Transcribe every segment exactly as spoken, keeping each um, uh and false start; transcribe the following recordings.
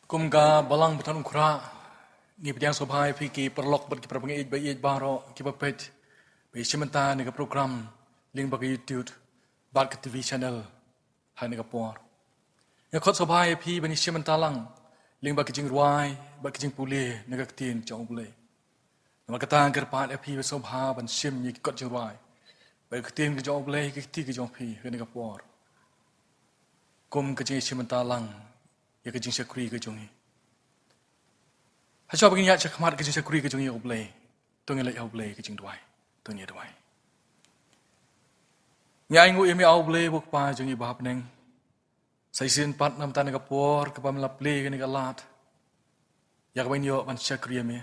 Kum ka Balang Pateng Umkhrah, ngi pdiang sngewbha ïa phi ki paralok bad ki parabangeit ba ïeit baroh kiba peit, ba ïashim bynta ïa kane ka program lyngba ka YouTube bad ka T V channel ha kane ka por. Nga khot sngewbha ïa phi ban ïashim bynta lang lyngba ka jingrwai bad ka jingpule na ka Ktien jong U Blei. Namar kata nga kyrpad ïa phi ba sngewbha ban shim ïa ki kot jingrwai bad ka Ktien ka jong U Blei ha ka kti ka jong phi ha kane ka por, kum ka jingïashim bynta lang ïa ka jingshakri ka jong ngi. Hashwa ba ngin ïaid shakhmat ka jingshakri ka jong ngi ïa U Blei, to ngin leit ha U Blei ha ka jingduwai. To ngin ïa duwai. Ngi ainguh ïa me, A U Blei, U Kpa jong ngi ba ha bneng. Sa shisien pat na ka bynta kane ka por kaba me la plie ïa kane ka lad, ïa kaba ngin ïoh ban shakri ïa me.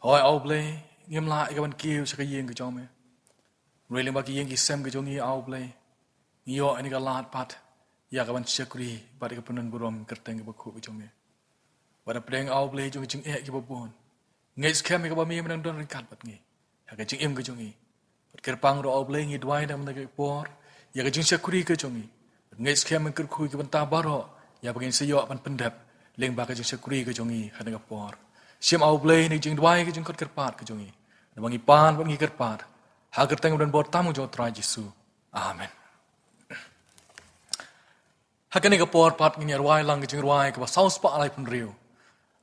Hooid, A U Blei, ngim lah ïa ka ban kiew sha ka ïing ka jong me. Hynrei lyngba ki ïing ki sem ka jong ngi, A U Blei, ngi ïoh ïa kane ka lad pat ïa ka ban shakri bad ïa ka pyndonburom kyrteng kaba khuid ka jong me. Bad hapdeng, A U Blei, jong ki jingeh kiba bun, ngeit skhem ïa kaba me, me nang don ryngkat bad ngi ha ka jingim ka jong ngi. Bad kyrpang ruh, A U Blei, ngi duwai na ka bynta kane ka por ïa ka jingshakri ka jong ngi. Bad ngeit skhem, me kyrkhu ïa ki bynta baroh ïa ba ngin sa ïoh ban pyndep lyngba ka jingshakri ka jong ngi ha kane ka por. Shim, A U Blei, ïa kane ka jingduwai, ka jingkhot kyrpad ka jong ngi. Namar ngi pan bad ngi kyrpad ha ka kyrteng ba donbor tam jong U Trai Jisu. Amen. Ha kane ka por pat ngin ïa rwai lang ka jingrwai kaba saw spah laiphew hynriew.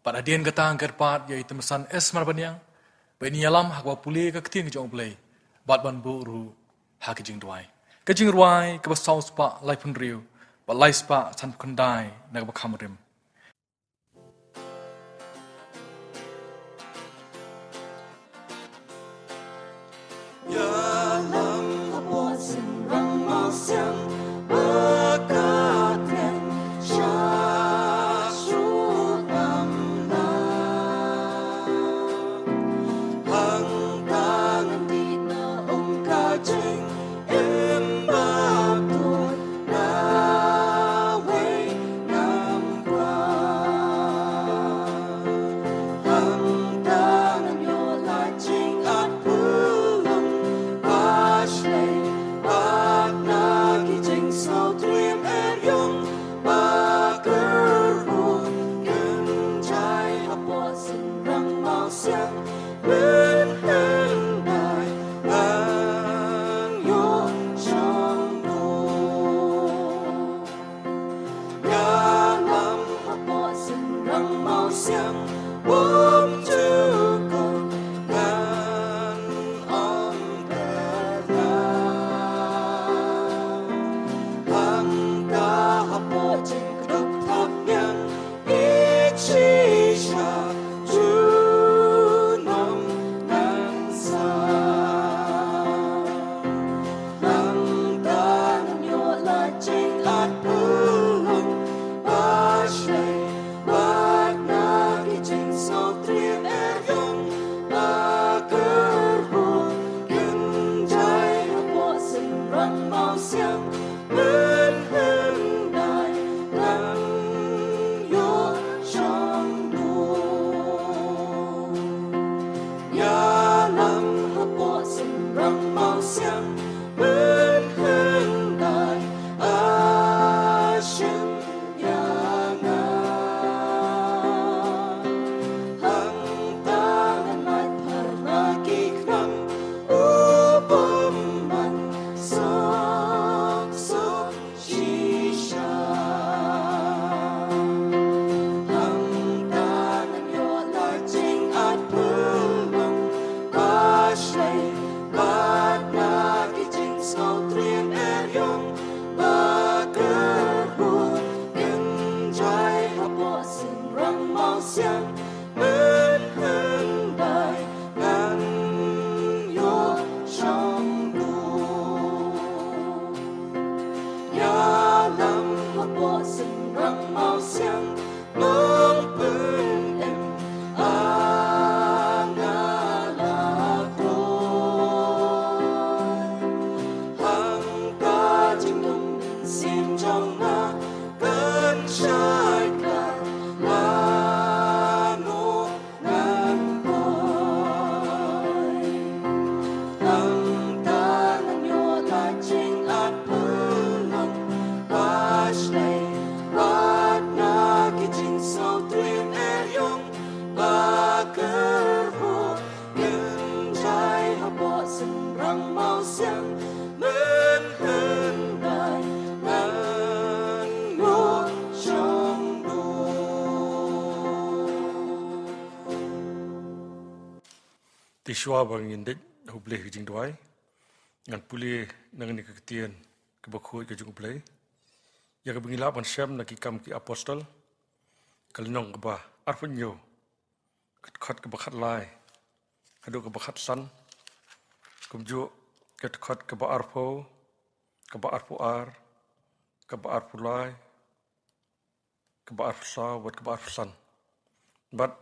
Bad hadien kata nga kyrpad ïa i Tymmen San S Marbaniang ba in ïalam ha kaba pule ka Ktien ka jong U Blei bad ban buh ruh ha ka jingduwai. Ka jingrwai kaba saw spah laiphew hynriew bad lai spah sanphew khyndai na kaba kham rim. Ïalam hapoh shynrang mawsiang ba ka teng sha shu tam na. Hangta ngan dih na ong ka jingim ba tut na wei nam kwah. Hangta ngan ïoh la jingat pulung ba shlei bad na ki jingsngewtriem eriong ba kyrkhu kynjai hapoh shynrang mawsiang. Mynhyndai ngan ïoh shong buh. Ïalam hapoh shynrang mawsiang, bym jukut ngan ong kyrdan. Hangta hapoh jingkdup thapniang, ïeit shisha junom ngan sah. Hangta ngan ïoh la jingat pulung ba shlei bad na ki jingsngewtriem eriong ba kyrkhu kynjai hapoh shynrang mawsiang. Mynhyndai ngan ïoh shong buh. Ïalam hapoh shynrang mawsiang, mynhyndai a shim ïa nga. Hangta ngan lait pharma ki khnang, u bymman sok sok. Shuwa ba ngin dei ha U Blei ka jingduwai, ngan pule na kane ka ktien kaba khuid ka jong U Blei, ïa kaba ngi lah ban shem na Ki Kam ki Apostol, ka lynnong kaba arphew hynñiew, ka dkhot kaba khatlai haduh kaba khatsan, kumjuh ka dkhot kaba arphew, kaba arphew ar, kaba arphew lai, kaba arphew saw bad kaba arphew san. Bad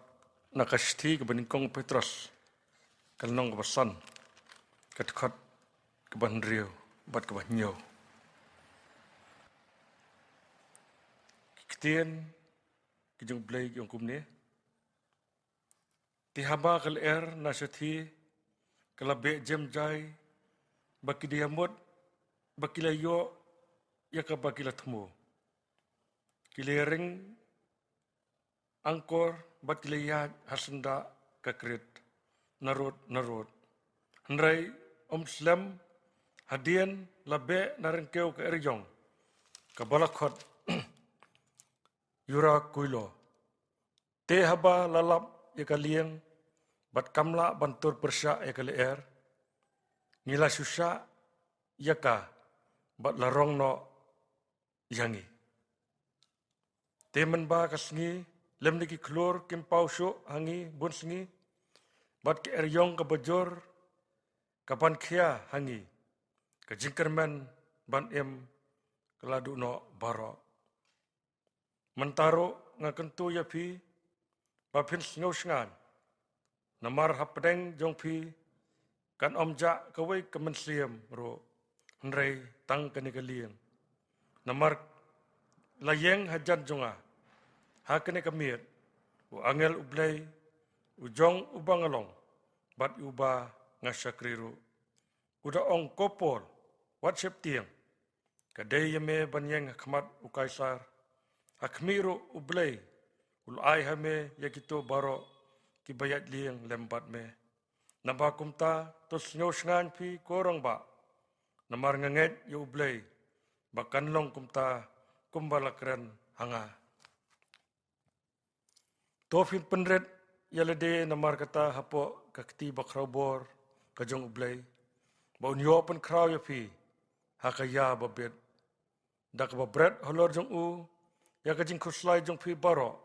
na ka shithi kaba nyngkong Petros, ka lynnong kaba san, ka dkhot kaba hynriew bad kaba hynñiew. Ki ktien ki jong U Blei ki ong kumne: Te haba ka lyer na shathie ka la beh jem jai, ba ki diamut ba ki la ïoh ïa kaba ki la thmu, ki la ring angkor bad ki la ïaid ha syndah ka krit narud narud. Hynrei ym slem, hadien la beh na ryngkew ka erïong kaba la khot Eurakulo. Te haba la lap ïa ka lieng bad kam lah ban tur pyrshah ïa ka lyer, ngi la shu shah ïa ka bad la rong noh ïa ngi. Te mynba ka sngi lymne ki khlur kim paw shuh ha ngi bun sngi, bad ka erïong kaba jur ka ban khia ha ngi, ka jingkyrmen ban im ka la duh noh baroh. Mynta ruh nga kyntu ïa phi ba phin sngew shngaiñ, namar hapdeng jong phi kan ym jah kawei ka mynsiem ruh, hynrei tang kane ka lieng. Namar la ïeng hajan jong nga ha kane ka miet u angel U Blei, u jong uba nga long bad uba nga shakri ruh, u da ong, Ko Paul, wat sheptieng, ka dei ïa me ban ïeng ha khmat u Kaisar. Ha khmih ruh U Blei u la ai ha me ïa kito baroh kiba ïaid lieng lem bad me. Naba kumta to sngew shngaiñ phi ko rangbah, namar nga ngeit ïa U Blei ba kan long kumta kumba la kren ha nga. To phin pynrit ïa lade namar kata hapoh ka kti bakhraw bor ka jong U Blei, ba un ïoh pynkhraw ïa phi ha ka ïa ba bit, da kaba bret halor jong u ïa ka jingkhuslai jong phi baroh,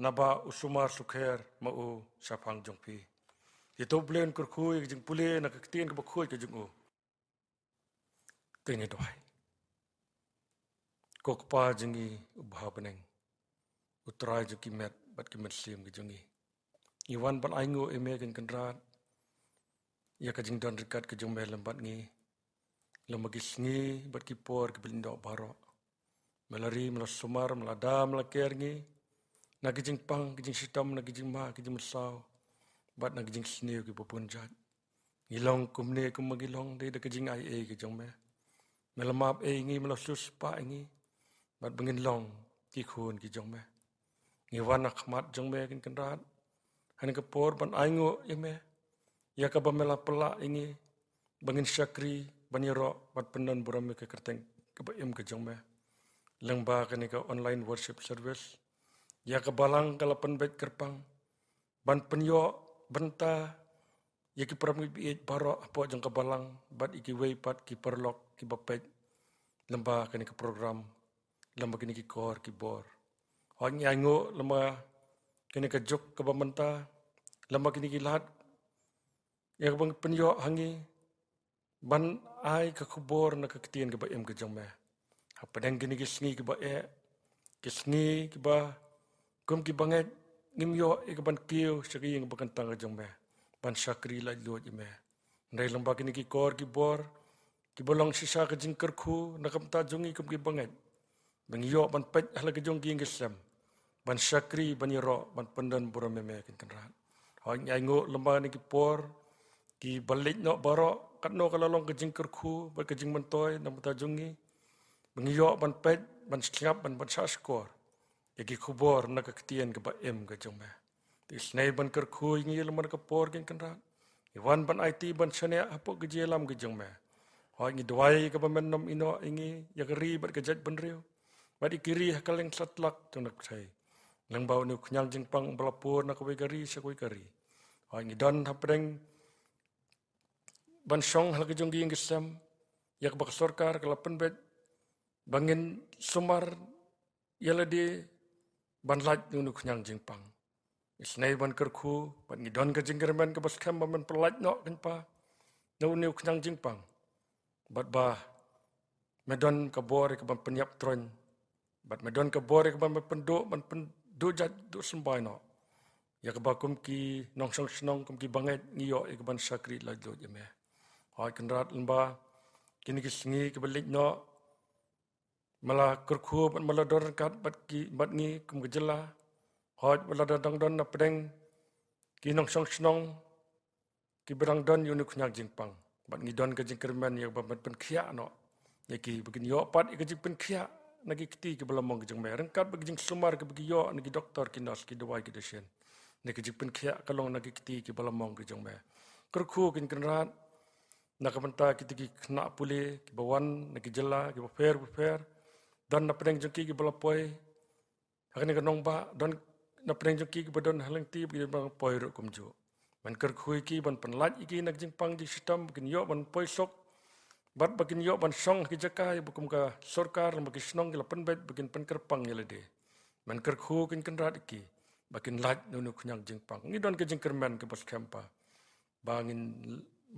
naba u sumar sukher ma u shaphang jong phi. Ïa to U Blei un kyrkhu ïa ka jingpule na ka ktien kaba khuid ka jong u. Te ngin duwai. Ko Kpa jong ngi uba ha bneng, U Trai jong ki met bad ki mynsiem ki jong ngi, ngi wan ban ainguh ïa me ko Kynrad ïa ka jingdon ryngkat ka jong me lem bad ngi, lem bad ki sngi bad ki por kiba leit noh baroh. Me la ri, me la sumar, me la da, me la ker ngi na ki jingpang, ki jingshitom, na ki jingma, ki jingmynsaw bad na ki jingsniew kiba bun jait. Ngi long kumne kumba ngi long dei da ka jingai ei ka jong me. Me la map ei ngi, me la shu spah ei ngi bad ba ngin long ki khun ki jong me. Ngi wan ha khmat jong me ko Kynrad ha kane ka por ban ainguh ïa me ïa kaba me la pynlah ïa ngi ba ngin shakri, ban ïaroh, ban pyndon burom ïa ka kyrteng kaba im ka jong me lyngba kane ka online worship service, ïa ka balang ka la pynbeit kyrpang ban pynïoh bynta ïa ki para bangeit baroh hapoh jong ka balang bad ïa kiwei pat ki paralok kiba peit lyngba kane ka program, lyngba kine ki kor ki bor. Hooid ngi ainguh lyngba kane ka juk kaba mynta, lyngba kine ki lad, ïa kaba pynïoh ha ngi ban ai ka khubor na ka ktien kaba im ka jong me. Hapdeng kine ki sngi kiba eh, ki sngi kiba kum ki bangeit ngim ïoh ïa ka ban kiew sha ka ïing ba kyntang ka jong me ban shakri laitluid ïa me. Hynrei lyngba kine ki kor ki bor kiba long shisha ka jingkyrkhu na ka bynta jong ngi kum ki bangeit, ba ngi ïoh ban peit ha la ka jong ki ïing ki sem ban shakri, ban ïaroh, ban pyndon burom ïa me ko Kynrad. Hooid ngi ainguh lyngba kine ki por kiba leit noh baroh, katno ka la long ka jingkyrkhu bad ka jingmyntoi na ka bynta jong ngi, ba ngi ïoh ban peit, ban sngap, ban, ban shahshkor ïa ki khubor na ka ktien kaba im ka jong me. Te isynei ban kyrkhu ïa ngi lyngba kane ka por ko Kynrad. Ngi wan ban aiti, ban shaniah hapoh ka jingïalam ka jong me. Hooid ngi duwai kaba men nym ïehnoh ïa ngi, ïa ka ri bad ka jaitbynriew, bad ïa ki ri ha kylleng satlak jong ka pyrthei, lyngba une u khñiang jingpang ba la pur na kawei ka ri sha kawei ka ri. Hooid ngi don hapdeng ban shong ha la ka jong ka ïing ka sem, ïa kaba ka sorkar ka la pynbeit ba ngin sumar ïa lade ban lait na une u khñiang jingpang. Isynei ban kyrkhu bad ngi don ka jingkyrmen kaba skhem ba men pynlait noh kein pa na une u khñiang jingpang. Bad ba me don ka bor ïa ka ban pynïap troiñ, bad me don ka bor ïa ka ban pynduh, ban pynduh jait duh symbai noh. Ïa kaba kum ki nongshong shnong, kum ki bangeit ngi ïoh ïa ka ban shakri laitluid ïa me. Hooid Kynrad, lymba kine ki sngi kiba leit noh, me la kyrkhu bad me la don ryngkat bad ki, bad ngi kum ka jylla. Hooid, me la dang don na pdeng ki nongshong shnong kiba dang don ïa une u khñiang jingpang, bad ngi don ka jingkyrmen ïa kaba men pynkhiah noh ïa ki, ba kin ïoh pat ïa ka jingpynkhiah na ki kti kiba la mong ki jong me, ryngkat bad ka jingsumar kaba ki ïoh na ki doktor, ki nurse, ki dawai, ki dashin. Na ka jingpynkhiah ka long na ki kti kiba la mong ki jong me. Kyrkhu kein Kynrad, na ka bynta kita ki khynnah pule kiba wan na ki jylla kiba pher bapher, don na pdeng jong ki kiba la poi ha kane ka nongbah, don na pdeng jong ki kiba don ha lynti, ba ki dang poi ruh kumjuh. Men kyrkhu ïa ki ban pynlait ïa ki na ka jingpang jingshitom, ba kin ïoh ban poi suk bad ba kin ïoh ban shong ha ki jaka ïa ba kum ka sorkar, lymba ki shnong ki la pynbeit ba kin pynkyrpang ïa lade. Men kyrkhu kein Kynrad ïa ki ba kin lait na une u khñiang jingpang. Ngi don ka jingkyrmen kaba skhem pa ba ngin,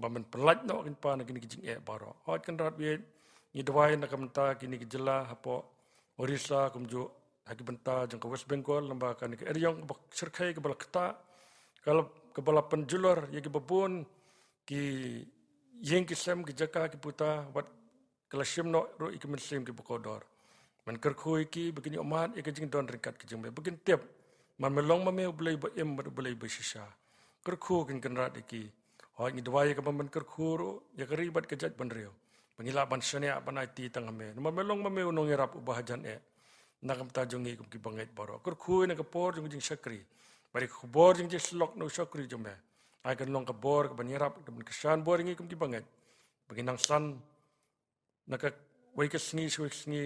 ba men pynlait noh kein pa na kine ki jingeh baroh. Hooid Kynrad, bad ngi duwai na ka bynta kine ki jylla hapoh Orissa kumjuh ha ki bynta jong ka West Bengal, lymba kane ka eriong kaba shyrkhei kaba la ktah, kaba la, kaba la pynjulor ïa kiba bun ki ïing ki sem, ki jaka ki puta, bad ka la shim noh ruh ïa ki mynsiem kiba kordor. Men kyrkhu ïa ki ba kin ïohmad ïa ka jingdon ryngkat ka jong me, ba kin tip man me long ma me U Blei ba im bad U Blei ba shisha. Kyrkhu kein Kynrad ïa ki. Hooid ngi duwai ïa kaba men kyrkhu ruh ïa ka ri bad ka jaitbynriew, ba ngi lah ban shaniah ban aiti tang ha me, namar me long ma me u nongïarap uba hajan eh na ka bynta jong ngi kum ki bangeit baroh. Kyrkhu ïa kane ka por jong ka jingshakri, bad ïa ka khubor jong ka jingsyllok na u shakri jong me, ai kan long ka bor kaban ïarap, kaban kyrshan bor ïa ngi kum ki bangeit, ba ngin nang san na kawei ka sngi sha kawei ka sngi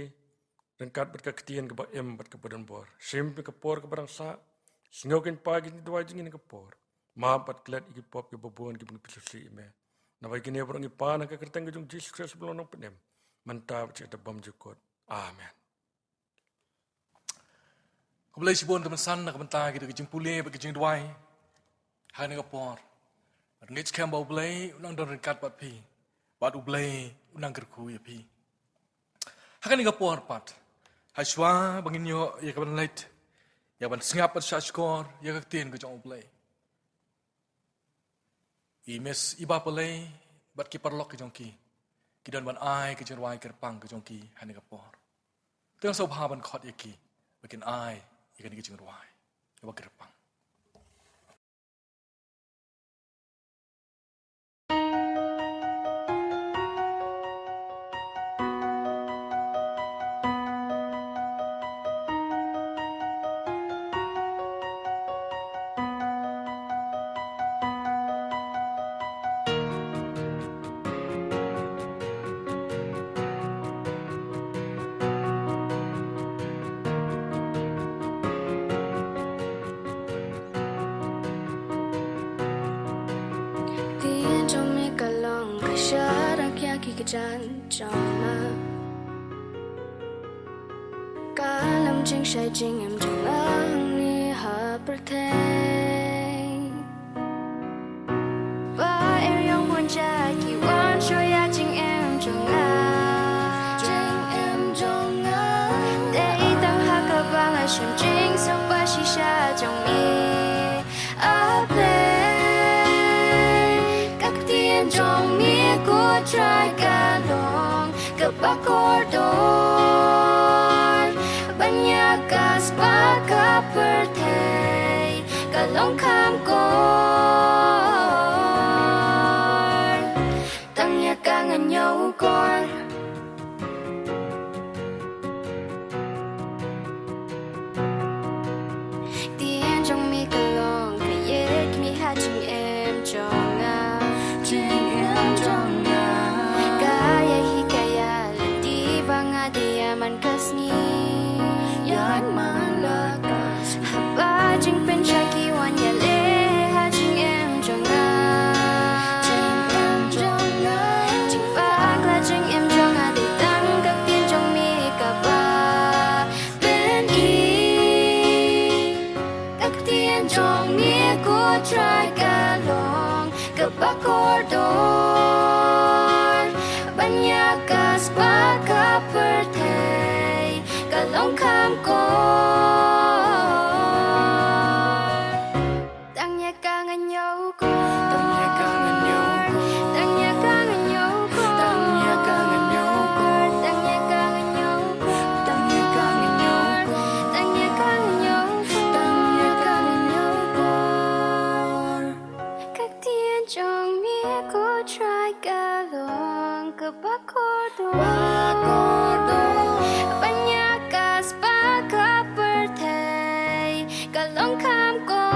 ryngkat bad ka ktien kaba im bad kaba don bor. Shim ïa ka por kaba dang sah, sngew kein pa ïa ki jingduwai jong ngi ha kane ka por. Map bad klet ïa ki pop kiba bun kiba ngi pynsngewsih ïa me. Naba ïa kine baroh ngi pan ha ka kyrteng ka jong U Jisu Khrist uba long U Nongpynim, mynta bad shatai bymjukut. Amen. Khublei shibun Kynrad, na ka bynta kita ki jingpule bad ki jingduwai ha kane ka por. Bad ngeit skhem ba U Blei u nang don ryngkat bad phi, bad U Blei u nang kyrkhu ïa phi ha kane ka por pat. Hashwa ba ngin ïoh ïa kaban leit, ïa kaban sngap bad shahshkor ïa ka ktien ka jong U Blei, i Miss Iba Palei bad ki paralok ki jong ki, ki don ban ai ka jingrwai kyrpang ka jong ki ha kane ka por. Te ngan sngewbha ban khot ïa ki ba kin ai ïa kane ka jingrwai kaba kyrpang. Ktien jong me ka long ka sharak ïa ki kjat jong nga. Ka long jingshai jingim jong nga hangne ha pyrthei. Ba eriong bun jait ki wan shuwa ïa jingim jong nga. Jingim jong nga. Dei tang ha kaba nga shim jingsuk ba shisha jong me, A Blei. Ka ktien jong me ko Trai ka long kaba kordor ban ïa ka spah ka pyrthei ka long kham kor. Tang ïa ka ngan ïa u kor. Ktien jong me ka long ka ïeit me ha jingim jong nga. Jingim jong nga. Ka ïa hi ka ïa lynti ba nga dei ïa man ka sngi. Ïa man la ka sngi. Haba jingpynshai ki wan ïaleh ha jingim jong nga. Jingim jong pyrthei ka long kham kor. Tang ïa ka ngan ïoh kor. Tang ïa ka ngan ïoh kor. Tang ïa ka ngan ïoh kor. Tang ïa ka ngan ïoh kor. Tang ïa ka ngan ïoh kor. Tang ïa ka ngan ïoh kor. Tang ïa ka ngan ïoh kor. Tang ïa ka ngan ïoh kor. Ka ktien jong me ko Trai ka long kaba kordor. Ba kordor. Ban ïa ka spah ka pyrthei ka long kham kor.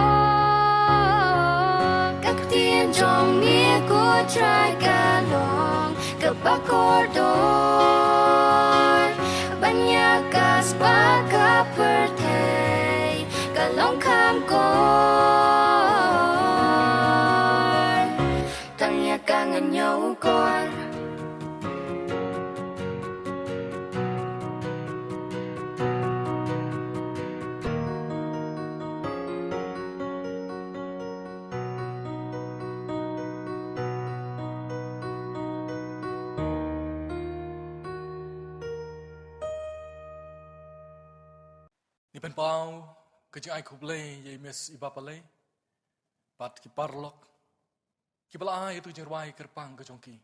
Ka ktien jong me ko Trai ka long kaba kordor. Ban ïa ka spah ka pyrthei ka long kham kor. Tang ïa ka ngan ïoh kor. Ngi pynpaw ka jingai khublei ïa i Miss Iba Palei bad ki paralok kiba la ai ïa uto u jingrwai kyrpang ka jong ki,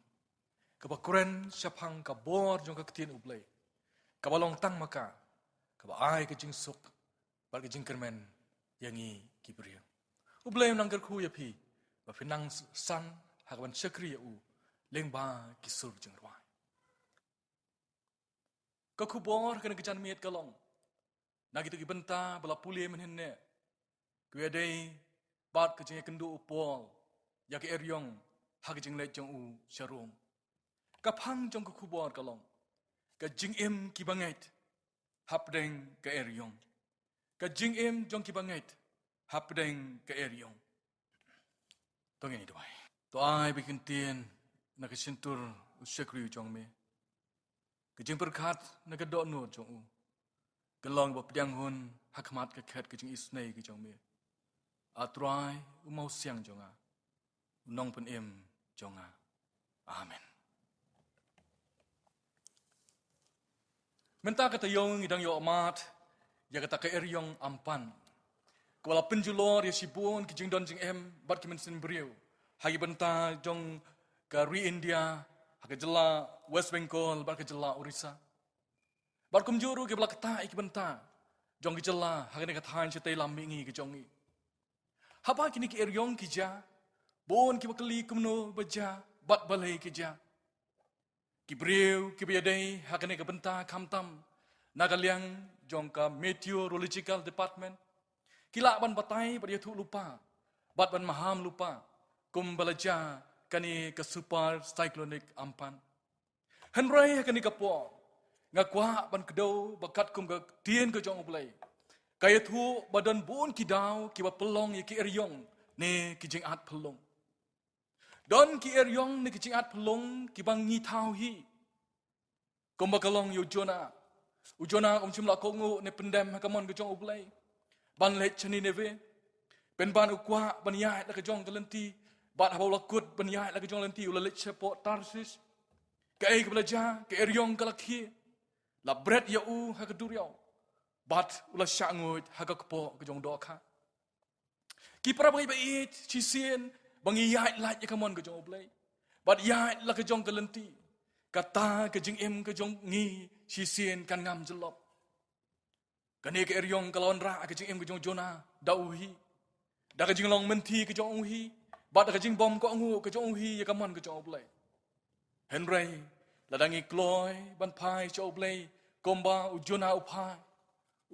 kaba kren shaphang ka bor jong ka ktien U Blei, kaba long tang ma ka kaba ai ka jingsuk bad ka jingkyrmen ïa ngi ki briew. U Blei un nang kyrkhu ïa phi ba phin nang san ha kaban shakri ïa u lyngba ki sur jingrwai. Ka khubor kane ka janmiet ka long na kito ki bynta ba la pule mynhynne, kiba ïadei bad ka jingïakynduh u Paul ïa ka eriong ha ka jingleit jong u sha Rom. Ka phang jong ka khubor ka long ka jingim kiba ngeit hapdeng ka eriong. Ka jingim jong kiba ngeit hapdeng ka eriong. To ngin ïa duwai. To ai ba ki ktien na ka shyntur u shakri u jong me, ka jingpyrkhat na ka dohnud jong u, kan long ba pdiang hun ha khmat ka khet ka jingisynei ka jong me, A Trai, u mawsiang jong nga, u nongpynim jong nga. Amen. Mynta ka taïew ngi dang ïoh mad ïa kata ka eriong Amphan, kaba la pynjulor ïa shibun ki jingdon jingem bad ki mynsiem briew ha ki bynta jong ka ri India, ha ka jylla West Bengal bad ka jylla Orissa. Bad kumjuh ruh kiba la ktah ïa ki bynta jong ki jylla ha kane ka thaiñ shatei lam mihngi ka jong ngi. Haba kine ki eriong ki jia, bun kiba kylli kumno ba jia bad balei ki jia. Ki briew kiba ïadei ha kane ka bynta, khamtam na ka liang jong ka Meteorological Department, ki lah ban batai bad ïathuh lypa bad ban maham lypa kumba la jia kane ka Super Cyclonic Amphan. Hynrei ha kane ka por nga kwah ban kdew ba katkum ka ktien ka jong U Blei ka ïathuh ba don bun ki daw kiba pynlong ïa ki eriong ne ki jingat phyllung. Don ki eriong ne ki jingat phyllung kiba ngi thaw hi. Kumba ka long ïa u Jonah. U Jonah um shym la kohnguh ne pyndem ha ka mon ka jong U Blei ban leit sha Nineveh. Pynban u kwah ban ïaid la ka jong ka lynti, bad haba u la kut ban ïaid la ka jong ka lynti u la leit sha port Tarshish. Kaei kaba la jia? Ka eriong ka la khie, la bret ïa u ha ka duriaw bad u la shah nguid ha ka kpoh ka jong u dohkha. Ki para bangeit ba ïeit, shisien ba ngi ïaid lait ïa ka mon ka jong U Blei bad ïaid la ka jong ka lynti, kata ka jingim ka jong ngi shisien kan ngam jyllop. Kane ka eriong ka la wanrah ka jingim ka jong u Jonah da u hi, da ka jinglong mynthi ka jong u hi bad da ka jingbym kohnguh ka jong u hi ïa ka mon ka jong U Blei. Hynrei lada ngi kloi ban phai sha U Blei kumba u Jonah u phai,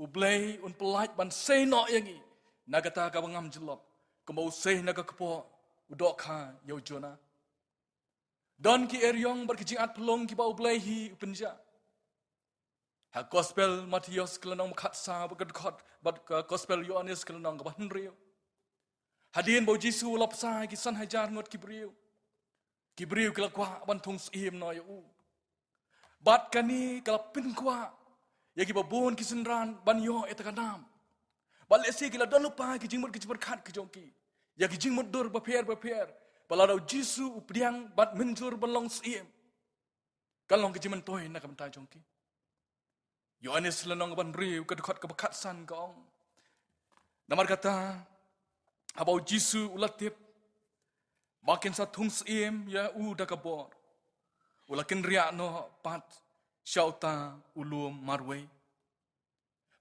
U Blei un pyllait ban sei noh ïa ngi na kata kaba ngam jyllop, kumba u sei na ka kpoh u dohkha ïa u Jonah. Don ki eriong bad ki jingat phyllung kiba U Blei hi u pynjah. Ha Gospel Mathaios ka lynnong ba khatsaw bad ka dkhot, bad ka Gospel Ïoannis ka lynnong kaba hynriew, hadien ba u Jisu u la bsa ïa ki san hajar ngut ki briew, ki briew ki la kwah ban thung syiem noh ïa u. Bad kane ka la pynkwah ïa kiba bun ki synran ban ïoh ïa kata ka nam. Bad lehse ki la don lypa ki jingmut ki jingpyrkhat ki jong ki ïa ki jingmutdur bapher bapher ba lada u Jisu u pdiang bad mynjur ban long syiem, kan long ka jingmyntoi na ka bynta jong ki. Ïoannis lynnong ba hynriew ka dkhot kaba khatsan ka ong: Namar kata, haba u Jisu u la tip ba kin sa thung syiem ïa u da ka bor, u la kynriah noh pat sha uta u lum marwei.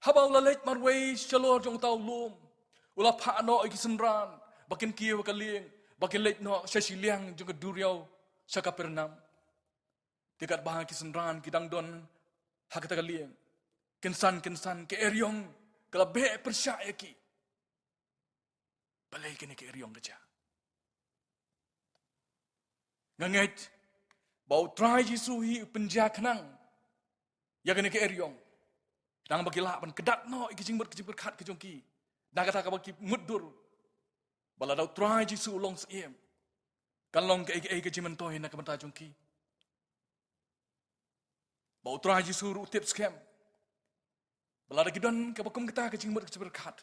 Haba u la leit marwei shalor jong uta u lum, u la phah noh ïa ki synran ba kin kiew ha ka lieng, ba kin leit noh sha shiliang jong ka duriaw, sha Kapernaum. Te katba ki synran ki dang don ha kata ka lieng, kynsan kynsan ka eriong ka la beh pyrshah ïa ki. Balei kane ka eriong ka jia? Nga ngeit ba U Trai Jisu hi u pynjia khnang ïa kane ka eriong, khnang ba ki lah ban kdat noh ïa ki jingmut ki jingpyrkhat ka jong ki, na kata kaba ki mutdur ba lada U Trai Jisu u long syiem, kan long kaei kaei ka jingmyntoi na ka bynta jong ki. Ba U Trai Jisu ruh u tip skhem ba lada ki don kaba kum kata ka jingmut ka jingpyrkhat,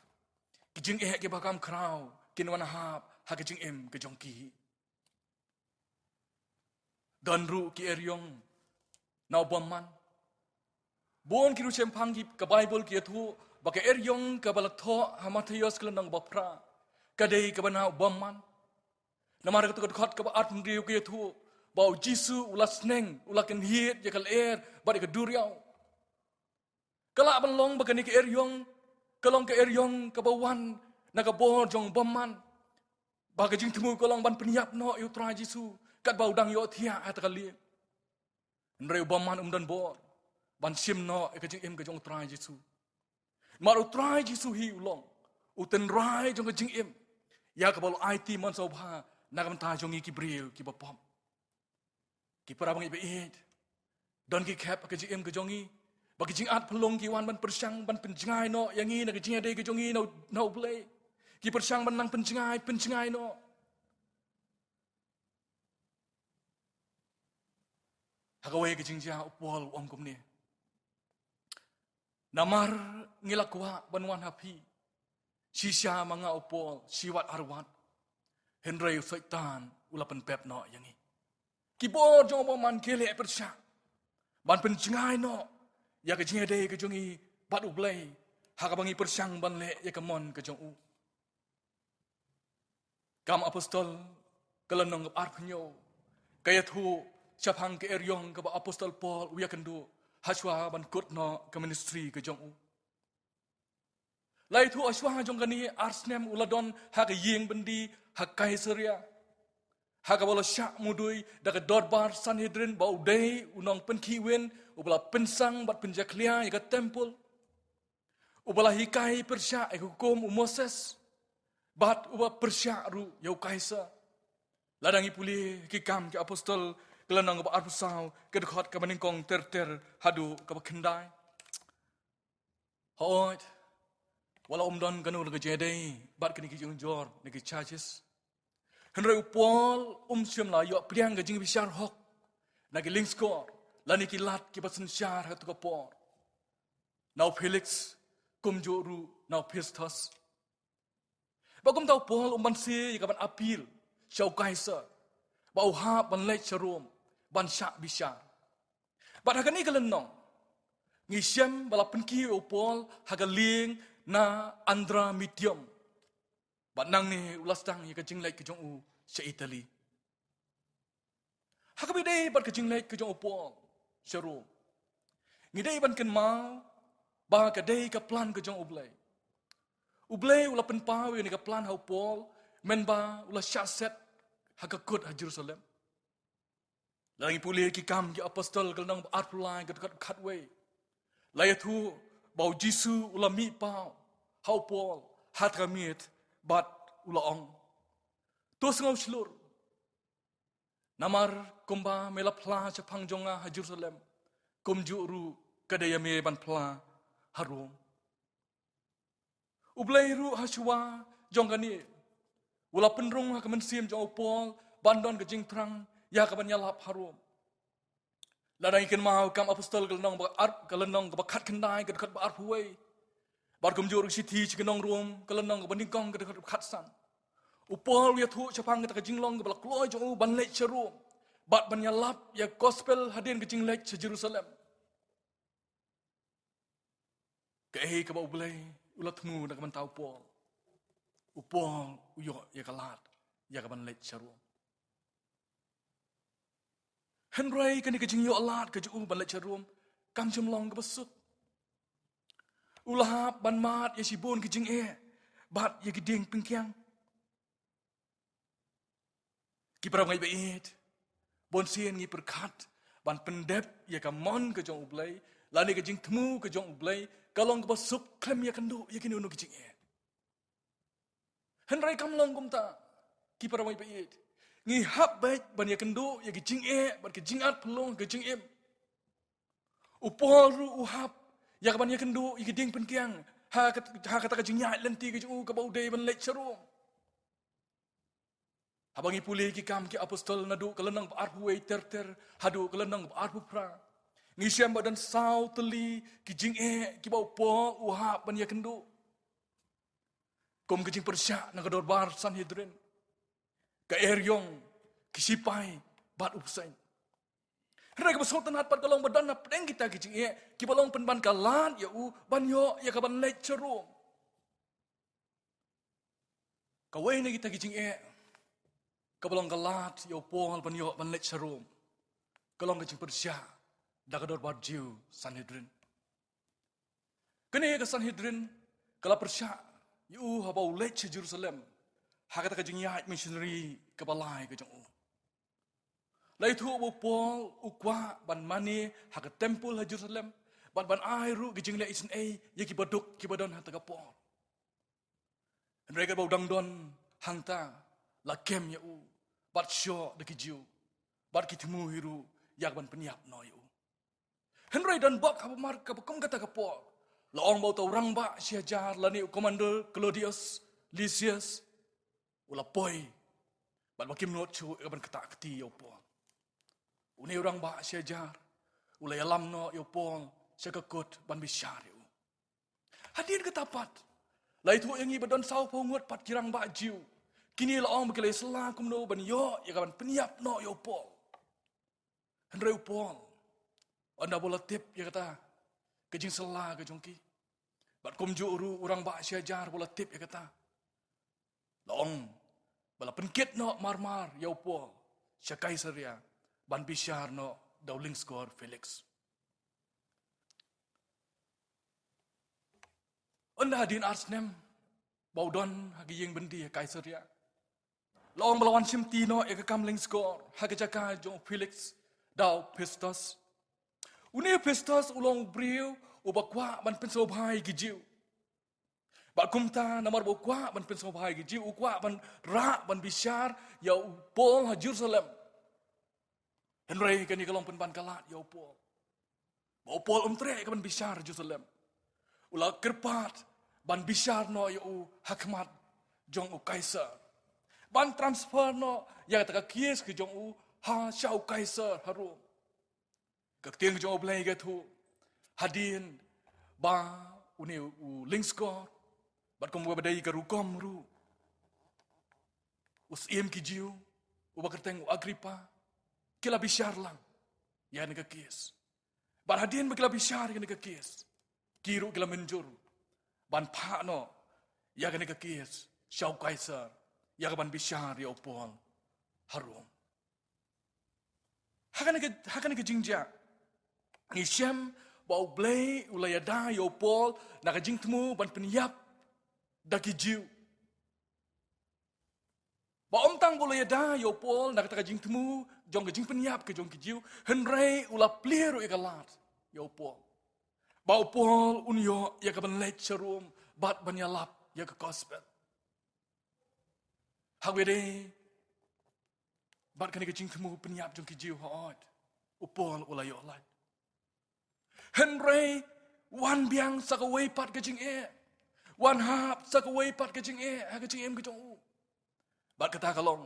ki jingeh kiba kham khraw kin wan hap ha ka jingim ka jong ki. Don ruh ki eriong na u bymman. Bun ki riewshemphang ki ka Baibl ki ïathuh ba ka eriong kaba la thoh ha Mathaios ka lynnong ba phra, ka dei kaba na u bymman. Namar kata ka dkhot kaba arphew hynriew ka ïathuh ba U Jisu u la sneng, u la kynhied ïa ka lyer bad ïa ka duriaw. Ka lah ban long ba kane ka eriong ka long ka eriong kaba wan na ka bor jong u bymman, ba ka jingthmu ka long ban pynïap noh ïa U Trai Jisu katba u dang ïohthiah ha kata ka lieng. Hynrei u bymman um don bor ban shim noh ïa ka jingim ka jong U Trai Jisu. Namar U Trai Jisu hi u long u tynrai jong ka jingim, ïa kaba u la aiti man sawbha na ka bynta jong ngi ki briew kiba pop. Ki para bangeit ba ïeit, don ki khep ha ka jingim ka jong ngi ba ki jingat phyllung ki wan ban pyrshang ban pynjngai noh ïa ngi na ka jingïadei ka jong ngi na U, na U Blei. Ki pyrshang ban nang pynjngai pynjngai noh. Ha kawei ka jingjia u Paul u ong kumne: Namar ngi la kwah ban wan ha phi, shisha ma nga u Paul, shiwat arwat, hynrei u Soitan u la pynpep noh ïa ngi. Ki bor jong u bymman ki leh pyrshah ban pynjngai noh ïa ka jingïadei ka jong ngi bad U Blei, ha kaba ngi pyrshang ban leh ïa ka mon ka jong u. Kam Apostol ka lynnong kaba arphew hynñiew ka ïathuh shaphang ka eriong kaba Apostol Paul u ïakynduh hashwa ban kut noh ka ministry ka jong u. La ïathuh hashwa jong kane ar snem u la don ha ka ïing byndi ha Kaisaria, ha kaba u la shah mudui da ka dorbar Sanhedrin ba u dei u nongpynkhih win uba la pynsang bad pynjakhlia ïa ka templ, uba la hikai pyrshah ïa ka hukum u Moses, bad uba pyrshah ruh ïa u Kaisar. Lada ngi pule ki Kam ki Apostol ka lynnong kaba arphew saw ka dkhot kaba nyngkong ter ter haduh kaba khyndai. Hooid, wat la um don kano kano ka jingïadei bad kine ki jingjur ne ki charges, hynrei u Paul um shym la ïoh pdiang ka jingbishar hok na ki lyngskor lane ki lad kiba synshar ha kato ka por, na u Felix kumjuh ruh na u Festus. Bad kumta u Paul um banse ïa ka ban appeal sha u Kaisar ba u hap ban leit sha Rom ban shah bishar. Bad ha kane ka lynnong ngi shem ba la pynkiew ïa u Paul ha ka lieng na Adramyttium. Bad nangne u la sdang ïa ka jingleit ka jong u sha Italy. Ha kaba ïadei bad ka jingleit ka jong u Paul sha Rom, ngi dei ban kynmaw ba ka dei ka plan ka jong U Blei. U Blei u la pynpaw ïa kane ka plan ha u Paul mynba u la shah set ha ka kut ha Jerusalem. Lada ngi pule ki Kam ki Apostol ka lynnong ba arphew lai ka dkhot khatwei, la ïathuh ba U Jisu u la mih paw ha u Paul ha kata ka miet bad u la ong: To sngew shlur, namar kumba me la phla shaphang jong nga ha Jerusalem, kumjuh ruh ka dei ïa me ban phla ha Rom. U Blei ruh hashwa jong kane u la pynrung ha ka mynsiem jong u Paul ban don ka jingthrang ïa ka ban ïalap ha Rom. Lada ngi kynmaw Kam Apostol ka lynnong ba ar, ka lynnong kaba khatkhyndai ka dkhot ba arphew wei, bad kumjuh ruh Shithi sha ki nong Rom ka lynnong kaba nyngkong ka dkhot ba khatsan, u Paul u ïathuh shaphang kata ka jinglong kaba la kloi jong u ban leit sha Rom bad ban ïalap ïa ka gospel hadien ka jingleit sha Jerusalem. Kaei kaba U Blei u la thmu na ka bynta u Paul? U Paul u ïoh ïa ka lad ïa ka ban leit sha Rom. Hynrei kane ka jingïoh lad ka jong u ban leit sha Rom kam shym long kaba suk. U la hap ban mad ïa shibun ki jingeh bad ïa ki dieng pyngkiang. Ki para bangeit ba ïeit, bun sien ngi pyrkhat ban pyndep ïa ka mon ka jong U Blei lane ka jingthmu ka jong U Blei ka long kaba suk khlem ïakynduh ïa kino kino ki jingeh. Hynrei kam long kumta, ki para bangeit ba ïeit. Ngi hap beit ban ïakynduh ïa ki jingeh bad ki jingat pynlong ka jingim. U Paul ruh u hap ïa ka ban ïakynduh ïa ki dieng pyngkiang ha kat-, ha kata ka jingïaid lynti ka jong u kaba u dei ban leit sha Rom. Haba ngi pule Ki Kam ki Apostol naduh ka lynnong ba arphew wei ter ter haduh ka lynnong ba arphew phra, ngi shem ba don saw tylli ki jingeh kiba u Paul u hap ban ïakynduh. Kum ka jingpyrshah na ka dorbar Sanhedrin, ka eriong, ki sipai bad u bseiñ. Hynrei kaba sngewtynnat pat ka long ba don hapdeng kita ki jingeh kiba long pynban ka lad ïa u ban ïoh ïa ka ban leit sha Rom. Kawei na kita ki jingeh kaba long ka lad ïa u Paul ban ïoh ban leit sha Rom ka long ka jingpyrshah da ka dorbar Jiw, Sanhedrin. Kane ka Sanhedrin ka la pyrshah ïa u haba u leit sha Jerusalem ha kata ka jingïaid missionary kaba lai ka jong u. La ïathuh ba u Paul u kwah ban mane ha ka templ ha Jerusalem bad ban ai ruh ki jingleh isynei ïa ki baduk kiba don ha kata ka por. Hynrei katba u dang don hangta, la kem ïa u bad shoh da ki Jiw bad ki thmu hi ruh ïa ka ban pynïap noh ïa u. Hynrei don bok haba mar kaba kum kata ka por, la ong ba uta u rangbah shi hajar lane u commander Claudius Lysias u la poi bad ba kim nud shuh ïa ka ban ktah kti ïa u Paul. Une u rangbah shi hajar u la ïalam noh ïa u Paul sha ka kot ban bishar ïa u. Hadien kata pat, la ïathuh ïa ngi ba don saw phew ngut pat ki rangbah Jiw. Kine la ong ba ki la ïasylla kumno ban ïoh ïa ka ban pynïap noh ïa u Paul. Hynrei u Paul, ynda ba u la tip ïa kata ka jingsylla ka jong ki, bad kumjuh ruh u rangbah shi hajar ba u la tip ïa kata, la ong ba la pynkit noh marmar ïa u Paul sha Kaisaria ban bishar noh da u lyngskor Felix. Ynda hadien ar snem ba u don ha ka ïing byndi ha Kaisaria, la ong ba la wan shimti noh ïa ka kam lyngskor ha ka jaka jong u Felix da u Festus. Une u Festus u long u briew uba kwah ban pynsngewbha ïa ki Jiw. Bad kumta, namar ba u kwah ban pynsngewbha ïa ki Jiw, u kwah ban rah ban bishar ïa u Paul ha Jerusalem. Hynrei kane ka long pynban ka lad ïa u Paul. Ba u Paul um treh ïa ka ban bishar ha Jerusalem, u la kyrpad ban bishar noh ïa u ha khmat jong u Kaisar, ban transfer noh ïa kata ka case ka jong u ha sha u Kaisar ha Rom. Ka ktien ka jong U Blei ka ïathuh, hadien ba une u lyngskor bad kumba dei ka rukom ruh, u syiem ki Jiw uba kyrteng u Agrippa, ki la bishar lang ïa kane ka case. Bad hadien ba ki la bishar ïa kane ka case, ki ruh ki la mynjur ban phah noh ïa kane ka case sha u Kaisar ïa ka ban bishar ïa u Paul ha Rom. Ha kane ka, ha kane ka jingjia, ngi shem ba U Blei u la ïada ïa u Paul na ka jingthmu ban pynïap da ki Jiw. Ba ym tang ba u la ïada ïa u Paul na kata ka jingthmu jong ka jingpynïap ka jong ki Jiw, hynrei u la plie ruh ïa ka lad ïa u Paul, ba u Paul un ïoh ïa ka ban leit sha Rom bad ban ïalap ïa ka gospel. Ha kaba ïadei bad kane ka jingthmu pynïap jong ki Jiw, hooid, u Paul u la ïoh lait. Hynrei wan biang sa kawei pat ka jingeh, wan hap sa kawei pat ka jingeh ha ka jingim ka jong u. Bad kata ka long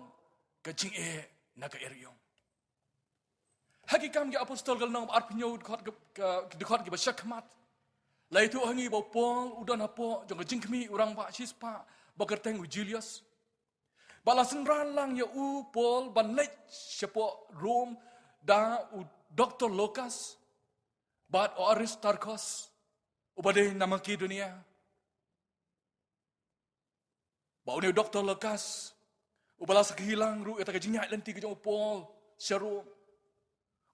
ka jingeh na ka eriong. Ha Ki Kam ki Apostol ka lynnong ba arphew hynñiew, dkhot ki, ka, dkhot kiba shakhmat, la ïathuh ha ngi ba u Paul u don hapoh jong ka jingkhmih u rangbah shispah ba kyrteng u Julius. Ba la synran lang ïa u Paul ban leit shapoh Rom da u Doktor Lukas bad u Aristarkhus. uba dei na Makedonia. Ba une u Doktor Lukas, uba la sakhi lang ruh ïa kata ka jingïaid lynti ka jong u Paul sha Rom.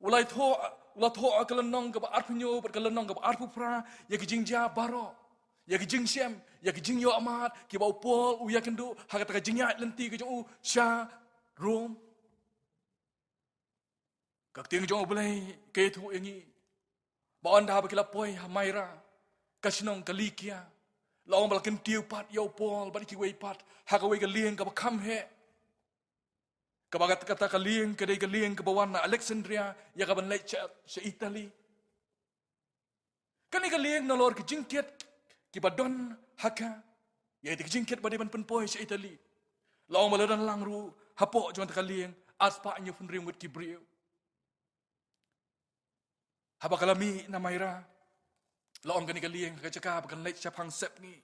U la thoh, u la thoh ka lynnong kaba arphew hynñiew bad ka lynnong kaba arphew phra ïa ki jingjia baroh, ïa ki jingshem, ïa ki jingïohmad kiba u Paul u ïakynduh ha kata ka jingïaid lynti ka jong u sha Rom. Ka ktien jong U Blei ka ïathuh ïa ngi ba ynda ba ki la poi ha Maira, ka shnong ka Likia, la ong ba la kyntiew pat ïa u Paul bad kiwei pat ha kawei ka lieng kaba kham heh. Kaba kata, kata ka lieng ka dei ka lieng kaba wan na Alexandria ïa kaban leit sha, sha Italy. Kane ka lieng nalor ki jingkit kiba don ha ka, ïa kata ka jingkit ba dei ban pynpoi sha Italy, la ong ba la don lang ruh hapoh jong kata ka lieng arspah hynñiew phew hynriew ngut ki briew. Haba ka la mih na Maira, la ong kane ka lieng ka jaka ba kan leit shaphang sepngi.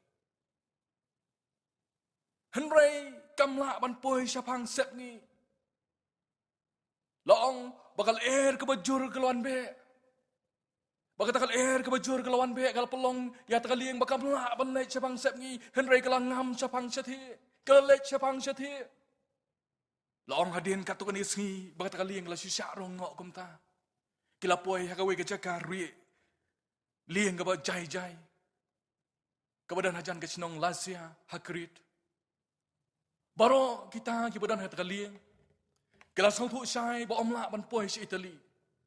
Hynrei kam lah ban poi shaphang sepngi. La ong ba ka lyer kaba jur ka la wan beh. Ba kata ka lyer kaba jur ka la wan beh ka la pynlong ïa kata ka lieng ba kam lah ban leit shaphang sepngi, hynrei ka la ngam shaphang shathie. Ka la leit shaphang shathie. La ong hadien katto katne sngi ba kata ka lieng ka la shu shah rong noh kumta, ki la poi ha kawei ka jaka rieh lieng kaba jai jai, kaba don hajan ka shnong Lasea ha Krit. Baroh kita kiba don ha kata ka lieng ki la sngewthuh shai ba ym lah ban poi sha Italy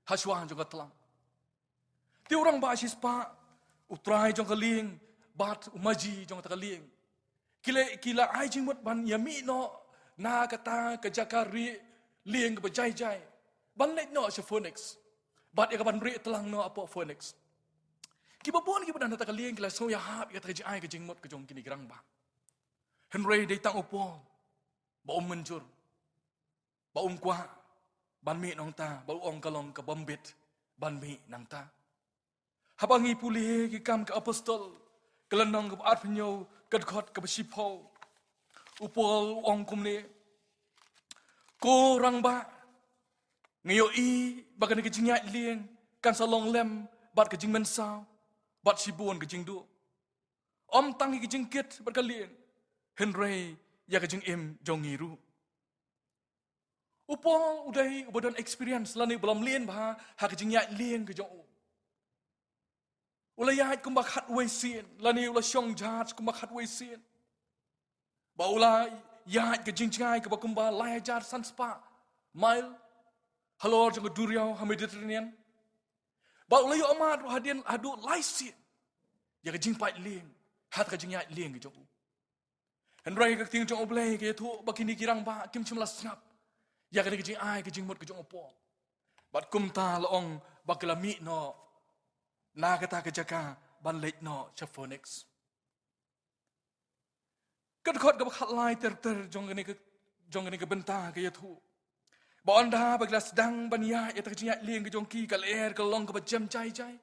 ha shuwa jong ka tlang. Te u rangbah shispah, u trai jong ka lieng bad u maji jong kata ka lieng, ki la, ki la ai jingmut ban ïa mih noh na kata ka jaka rieh lieng kaba jai jai, ban leit noh sha Phoenix bad ïa kaban rieh tlang noh hapoh Phoenix. Kiba bun kiba don ha kata ka lieng ki la sngew ïahap ïa kata ka jingai ka jingmut ka jong kine ki rangbah. Hynrei dei tang u Paul ba um mynjur, ba um kwah ban mih nangta, ba u ong ka long ka bym bit ban mih nangta. Haba ngi pule Ki Kam ki Apostol, ka lynnong kaba arphew hynñiew, ka dkhot kaba shiphew, u Paul u ong kumne: Ko rangbah, nga ïohi ba kane ka jingïaid lieng kan sa long lem bad ka jingmynsaw bad shibun ka jingduh, ym tang ïa ka jingkit bad ka lieng, hynrei ïa ka jingim jong ngi ruh. U Paul u dei uba don experience lane uba la mlien bha ha ka jingïaid lieng ka jong u. U la ïaid kumba khatwei sien, lane u la shong jahaj kumba khatwei sien. Ba u la ïaid ka jingjngai kaba kumba lai hajar san spah mile halor jong ka duriaw ha Mediterranean. Ba u la ïohmad ruh hadien haduh lai sien ïa ka jingpait lieng ha ka jingïaid lieng ka jong u. Hynrei ka ktien jong U Blei ka ïathuh ba kine ki rangbah kim shym la sngap ïa kane ka jingai ka jingmut ka jong u Paul. Bad kumta la ong ba ki la mih noh na kata ka jaka ban leit noh sha Phoenix. Ka dkhot kaba khatlai ter ter jong kane ka, jong kane ka bynta ka ïathuh ba ynda ba ki la sdang ban ïaid ïa kata ka jingïaid lieng ka jong ki, ka lyer ka la long kaba jem jai jai.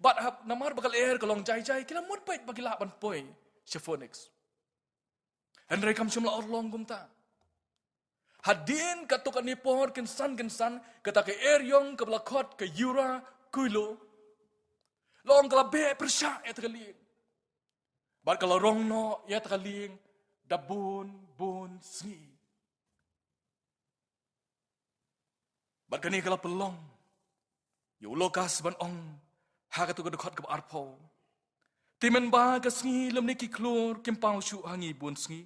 Bad hap, namar ba ka lyer ka long jai jai, ki la mut beit ba ki lah ban poi sha Phoenix. Hynrei kam shym la urlong kumta. Hadien katto katne por kynsan kynsan, kata ka eriong kaba la khot ka Yura Kuilo, la ong ka la beh pyrshah ïa kata ka lieng. Bad ka la rong noh ïa kata ka lieng da bun bun sngi. Bad kane ka la pynlong ïa u Lukas ban ong ha katu ka dkhot kaba arphew: Te mynba ka sngi lymne ki khlur kim paw shuh ha ngi bun sngi,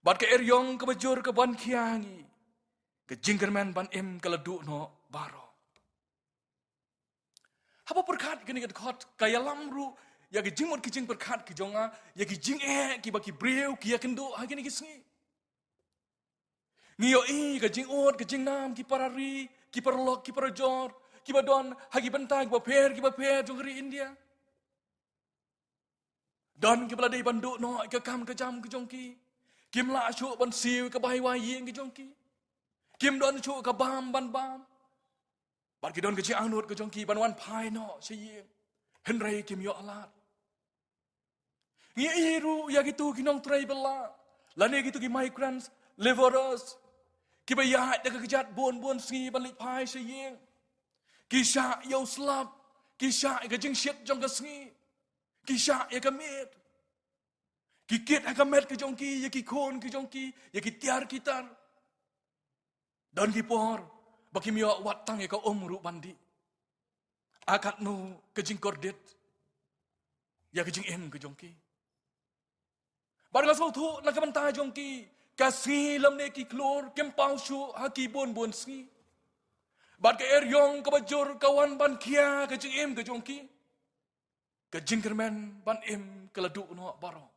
bad ka eriong kaba jur ka ban khia ha ngi, ka jingkyrmen ban im ka la duh noh baroh. Haba pyrkhat kane ka dkhot, ka ïalam ruh ïa ki jingmut ki jingpyrkhat ki jong nga ïa ki jingeh kiba ki briew ki ïakynduh ha kine ki sngi. Ngi ïohi ka jingud ka jingnam, ki para ri, ki paralok, ki parajor kiba don ha ki bynta kiba pher kiba pher jong ka ri India. Don kiba la dei ban duh noh ïa ka kam ka jam ka jong ki. Kim lah shuh ban siew ïa ka bai wai ïing ka jong ki. Kim don shuh ka bam ban bam. Bad ki don ka jingangnud ka jong ki ban wan phai noh sha ïing, hynrei kim ïoh lad. Ngi ïohi ruh ïa kitu ki nongtrei bylla lane kitu ki migrants, labourers, kiba ïaid da ka kjat bun bun sngi ban leit phai sha ïing. Ki shah ïa u slap, Ki shah ïa ka jingshit jong ka sngi. Ki shah ïa ka miet. Ki kit ha ka met ka jong ki, ïa ki khun ki jong ki, ïa ki tiar ki tar. Don ki por ba kim ïoh wat tang ïa ka um ruh ban dih. Ha katno ka jingkordit ïa ka jingim ka jong ki. Bad nga sngewthuh na ka bynta jong ki, ka sngi lymne ki khlur kim paw shuh ha ki bun bun sngi. Bad ka eriong kaba jur ka wan ban khia ka jingim ka jong ki. Ka jingkyrmen ban im ka la duh noh baroh.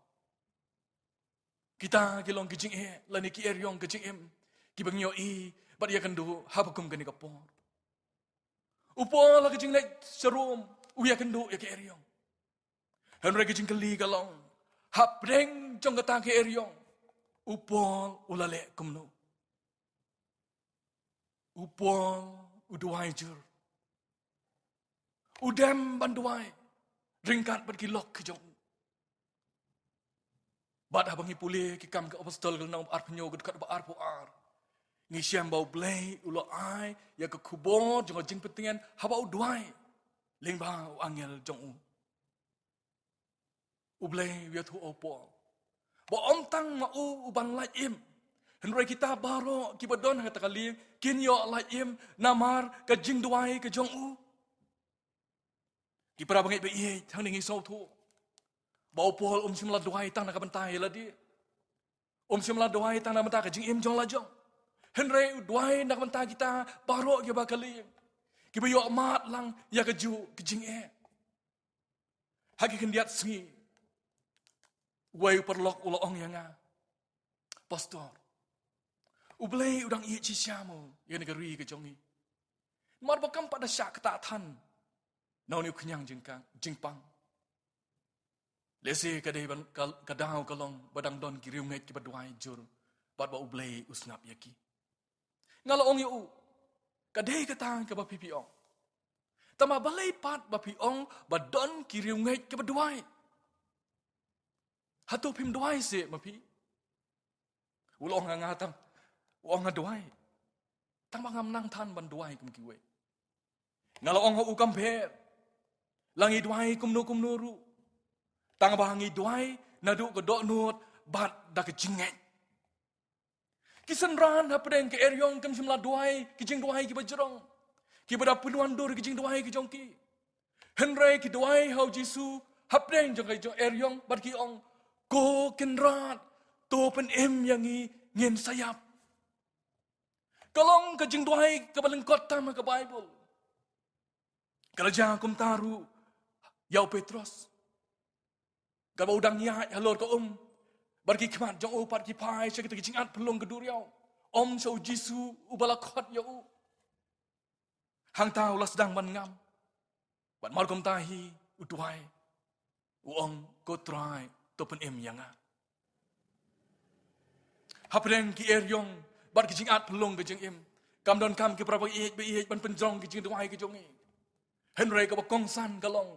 Kita ki long ki jingeh lane ki eriong ka jingim kiba ngi ïohi bad ïakynduh haba kum kane ka por. U Paul ha ka jingleit sha Rom u ïakynduh ïa ka eriong. Hynrei ka jingkylli ka long, hapdeng jong kata ka eriong, u Paul u la leh kumno? U Paul u duwai jur. U dem ban duwai ryngkat bad ki lok ki jong u. Bad haba ngi pule ki Kam ki Apostol ka lynnong ba arphew hynñiew ka dkhot ba arphew ar, ngi shem ba U Blei u la ai ïa ka khubor jong ka jingpyntngen haba u duwai lyngba u angel jong u. U Blei u ïathuh ïa u Paul ba ym tang ma u u ban lait im, hynrei kita baroh kiba don ha kata ka lieng kin ïoh lait im namar ka jingduwai ka jong u. Ki para bangeit ba ïeit, hangne ngi sngewthuh ba u Paul um shym la duwai tang na ka bynta ïa lade. Um shym la duwai tang na ka bynta ka jingim jong la jong. Hynrei u duwai na ka bynta kita baroh kiba ha ka lieng, kiba ïoh mad lang ïa kajuh ka jingeh. Ha ki khyndiat sngi, uwei u paralok u la ong ïa nga, Pastor, U Blei u dang ïeit shisha mo ïa kane ka ri ka jong ngi? Namar ba kam pat da shah ktah than na une u khñiang jingkang, jingpang. Lehse ka dei ban ka, ka daw ka long ba dang don ki riewngeit kiba duwai jur bad ba U Blei u sngap ïa ki. Nga la ong ïa u, ka dei kata kaba phi phi ong. Tangba balei pat ba phi ong ba don ki riewngeit kiba duwai? Hato phim duwai seh ma phi? U la ong ha nga, tang, u ong nga duwai, tangba ngam nang than ban duwai kum kiwei. Nga la ong ha u, kam pher, la ngi duwai kumno kumno ruh, tangba ngi duwai naduh ka dohnud bad da ka jingngeit. Ki synran hapdeng ka eriong kim shym la duwai ki jingduwai kiba jrong, kiba da pynwandur ki jingduwai ki jong ki. Hynrei ki duwai ha u Jisu hapdeng jong ka eriong bad ki ong, Ko Kynrad, to pynim ïa ngi, ngin sa ïap. Ka long ka jingduwai kaba lyngkot tam ha ka Baibl. Ka la jia kumta ruh ïa u Petros, katba u dang ïaid halor ka um, bad ki khmat jong u pat ki phai sha kita ki jingat pynlong ka duriaw, ym sha u Jisu uba la khot ïa u. Hangta u la sdang ban ngam, bad mar kumta hi u duwai, u ong, Ko Trai, to pynim ïa nga. Hapdeng ki eriong bad ki jingat pynlong ka jingim, kam donkam ki para ba ïeit ba ïeit ban pynjrong ki jingduwai ki jong ngi. Hynrei kaba kongsan ka long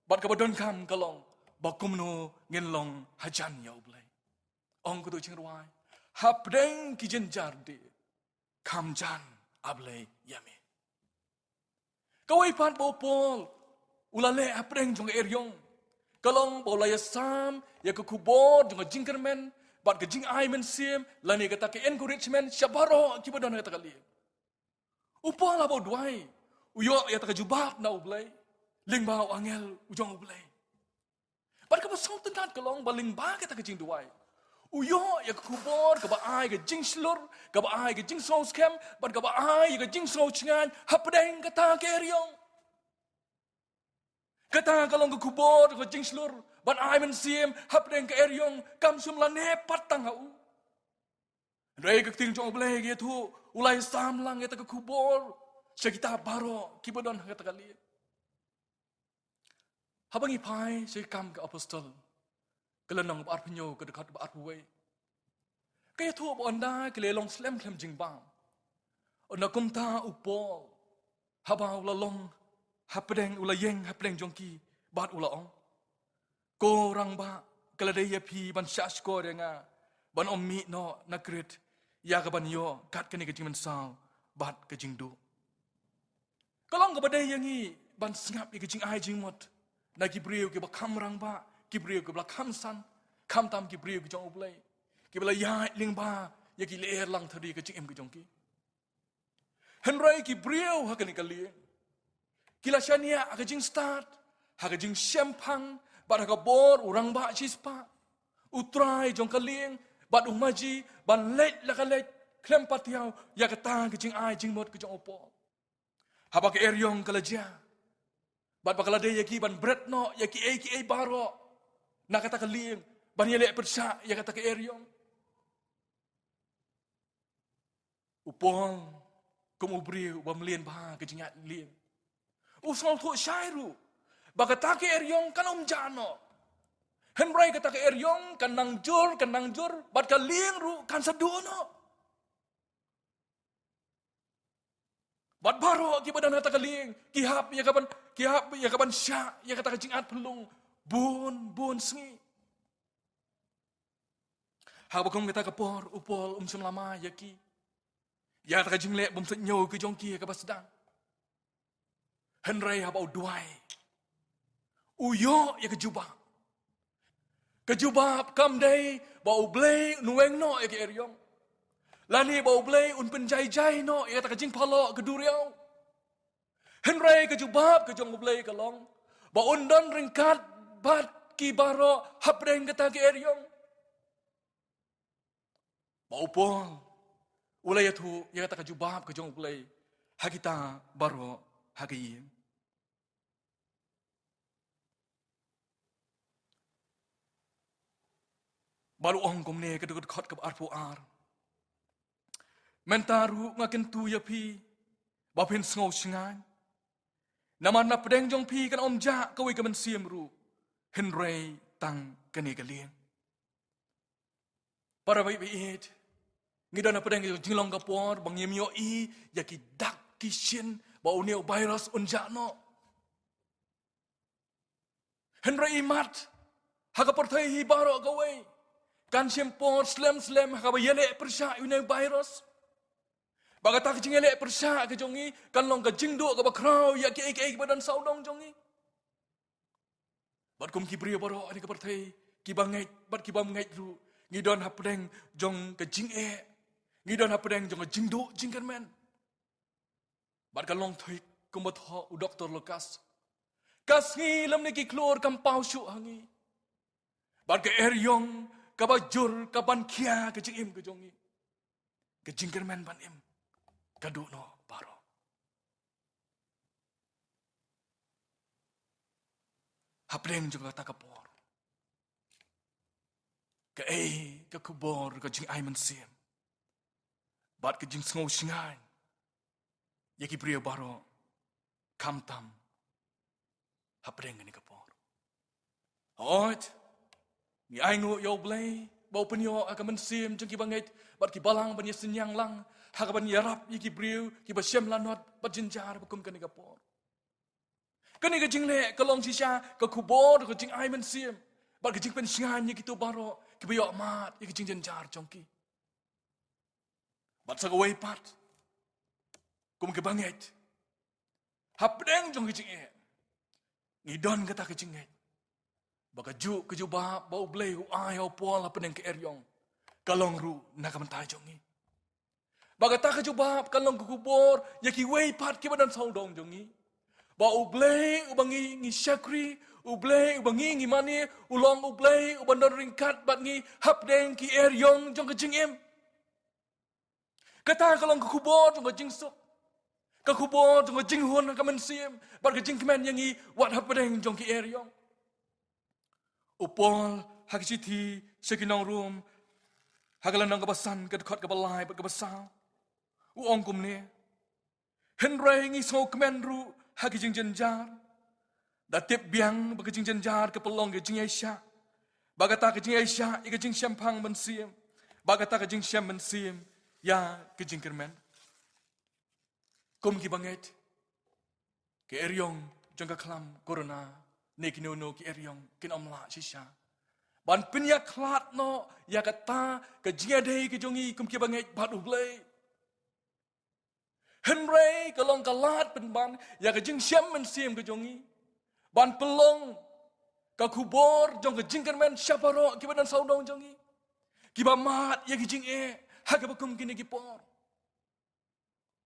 bad kaba donkam ka long ba kumno ngin long hajan ïa U Blei. Ong ka tu jingrwai, hapdeng ki jynjar die, kham jan, A Blei, ïa me. Kawei pat ba u Paul u la leh hapdeng jong ka eriong ka long ba u la ïasam ïa ka khubor jong ka jingkyrmen bad ka jingai mynsiem, lane kata ka encouragement, sha baroh kiba don ha kata ka lieng. U Paul haba u duwai, u ïoh ïa kata ka jubab na U Blei lyngba u angel u jong U Blei. Bad kaba sngewtynnat ka long ba lyngba kata ka jingduwai, u ïoh ïa ka khubor kaba ai ka jingshlur, kaba ai ka jingsngewskhem, bad kaba ai ïa ka jingsngewsynshar hapdeng kata ka eriong. Kata ka long ka khubor ka jingshlur bad ai mynsiem hapdeng ka eriong, kam shym la neh pat tang ha u. Hynrei ka ktien jong U Blei ka ïathuh, u la ïasam lang ïa kata ka khubor sha kita baroh kiba don ha kata ka lieng. Haba ngi phai sha ki Kam ki Apostol, ka lynnong ba arphew hynñiew, ka dkhot ba arphew wei, ka ïathuh ba ynda ki la long slem khlem jingbam, ynda kumta u Paul, haba u la long hapdeng, u la ïeng hapdeng jong ki bad u la ong, Ko rangbah, ka la dei ïa phi ban shahshkor ïa nga ban ym mih noh na Krit ïa kaban ïoh kat kane ka jingmynsaw bad ka jingduh. Ka long kaba dei ïa ngi ban sngap ïa ka jingai jingmut na ki briew kiba kham rangbah, ki briew kiba la kham san, khamtam ki briew ki jong U Blei, kiba la ïaid lyngba ïa ki lyer lang thari ka jingim ka jong ki. Hynrei ki briew ha kane ka lieng ki la shaniah ha ka jingstad, ha ka jingshemphang, bad ha ka bor u rangbah shispah, u trai jong ka lieng, bad u maji, ban leit la ka leit khlem patiaw ïa kata ka jingai jingmut ka jong u Paul. Haba ka eriong ka la jia, bad ba ka la dei ïa ki ban bret noh ïa kiei kiei baroh na kata ka lieng, ban ïaleh pyrshah ïa kata ka eriong, u Paul, kum u briew uba mlien bha ka jingïaid lieng, u sngewthuh shai ruh ba kata ka eriong kan ym jah noh. Hynrei kata ka eriong kan nang jur, kan nang jur, bad ka lieng ruh kan sa duh noh. Bad baroh kiba don ha kata ka lieng ki hap ïa ka ban, ki hap ïa ka ban shah ïa kata ka jingat phyllung bun bun sngi. Haba kum kata ka por, u Paul um shym la mai ïa ki, ïa kata ka jingleh bym sngewthuh ka jong ki ha kaba sdang. Hynrei haba u duwai, u ïoh ïa ka jubab. Ka jubab kam dei ba U Blei un weng noh ïa ka eriong, lane ba U Blei un pynjai jai noh ïa kata ka jingphalok ka duriaw. Hynrei ka jubab ka jong U Blei ka long ba un don ryngkat bad ki baroh hapdeng kata ka eriong. Ba u Paul u la ïathuh ïa kata ka jubab ka jong U Blei ha kita baroh ha ka ïing. Bad u ong kumne, ka dkhot kaba arphew ar: Mynta ruh nga kyntu ïa phi ba phin sngew shngaiñ, namar na pdeng jong phi kan ym jah kawei ka mynsiem ruh, hynrei tang kane ka lieng. Para baieit, ngi don hapdeng ka jinglong ka por ba ngim ïohi ïa ki dak ki shin ba une u virus un jah noh. Hynrei imat ha ka pyrthei hi baroh kawei kan shim por slem slem ha kaba ïaleh pyrshah ïa une u virus. Ba kata ka jingïaleh pyrshah ka jong ngi kan long ka jingduh kaba khraw ïa kiei kiei kiba don sawdong jong ngi. Bad kum ki briew baroh ha kane ka pyrthei, kiba ngeit bad kiba ym ngeit ruh, ngi don hapdeng jong ka jingeh, ngi don hapdeng jong ka jingduh jingkyrmen. Bad ka long thik kumba thoh u Doktor Lukas: Ka sngi lymne ki khlur kam paw shuh ha ngi, bad ka eriong kaba jur ka ban khia ka jingim ka jong ngi. Ka jingkyrmen ban im ka duh noh baroh. Hapdeng jong kata ka por, kaei ka khubor ka jingai mynsiem bad ka jingsngew shngaiñ ïa ki briew baroh, khamtam hapdeng kane ka por? Hooid, ngi ainguh ïa U Blei ba u pynïoh ïa ka mynsiem jong kiba ngeit bad ki balang ban ïasynñiang lang ha kaban ïarap ïa ki briew kiba shem lanot bad jynjar ba kum kane ka por. Kane ka jingleh ka long shisha ka khubor ka jingai mynsiem bad ka jingpynshngaiñ ïa kito baroh kiba ïoh mad ïa ka jingjynjar jong ki. Bad sa kawei pat, kum kiba ngeit, hapdeng jong ka jingeh, ngi don kata ka jingngeit ba kajuh ka jubab ba U Blei u ai ha u Paul hapdeng ka eriong ka long ruh na ka bynta jong ngi. Ba kata ka jubab ka long ka khubor ïa kiwei pat kiba don sawdong jong ngi, ba U Blei uba ngi ngi shakri, U Blei uba ngi ngi mane, u long U Blei uba don ryngkat bad ngi hapdeng ki eriong jong ka jingim. Kata ka long ka khubor jong ka jingsuk, ka khubor jong ka jinghun ha ka mynsiem bad ka jingkmen ïa ngi wat hapdeng jong ki eriong. U Paul ha ka shithi sha ki nong Rom, ha ka lynnong kaba san, ka dkhot kaba lai bad kaba saw, u ong kumne: Hynrei ngi sngewkmen ruh ha ki jingjynjar, da tip biang ba ka jingjynjar ka pynlong ka jingïaishah, ba kata ka jingïaishah ïa ka jingshemphang mynsiem, ba kata ka jingshem mynsiem ïa ka jingkyrmen. Kum kiba ngeit, ka eriong jong ka khlam corona ne kino kino ki eriong kin ym lah shisha ban pynïakhlad noh ïa kata ka jingïadei ka jong ngi kum kiba ngeit bad U Blei. Hynrei ka long ka lad pynban ïa ka jingshem mynsiem ka jong ngi ban pynlong ka khubor jong ka jingkyrmen sha baroh kiba don sawdong jong ngi, kiba mad ïa ki jingeh ha kaba kum kine ki por.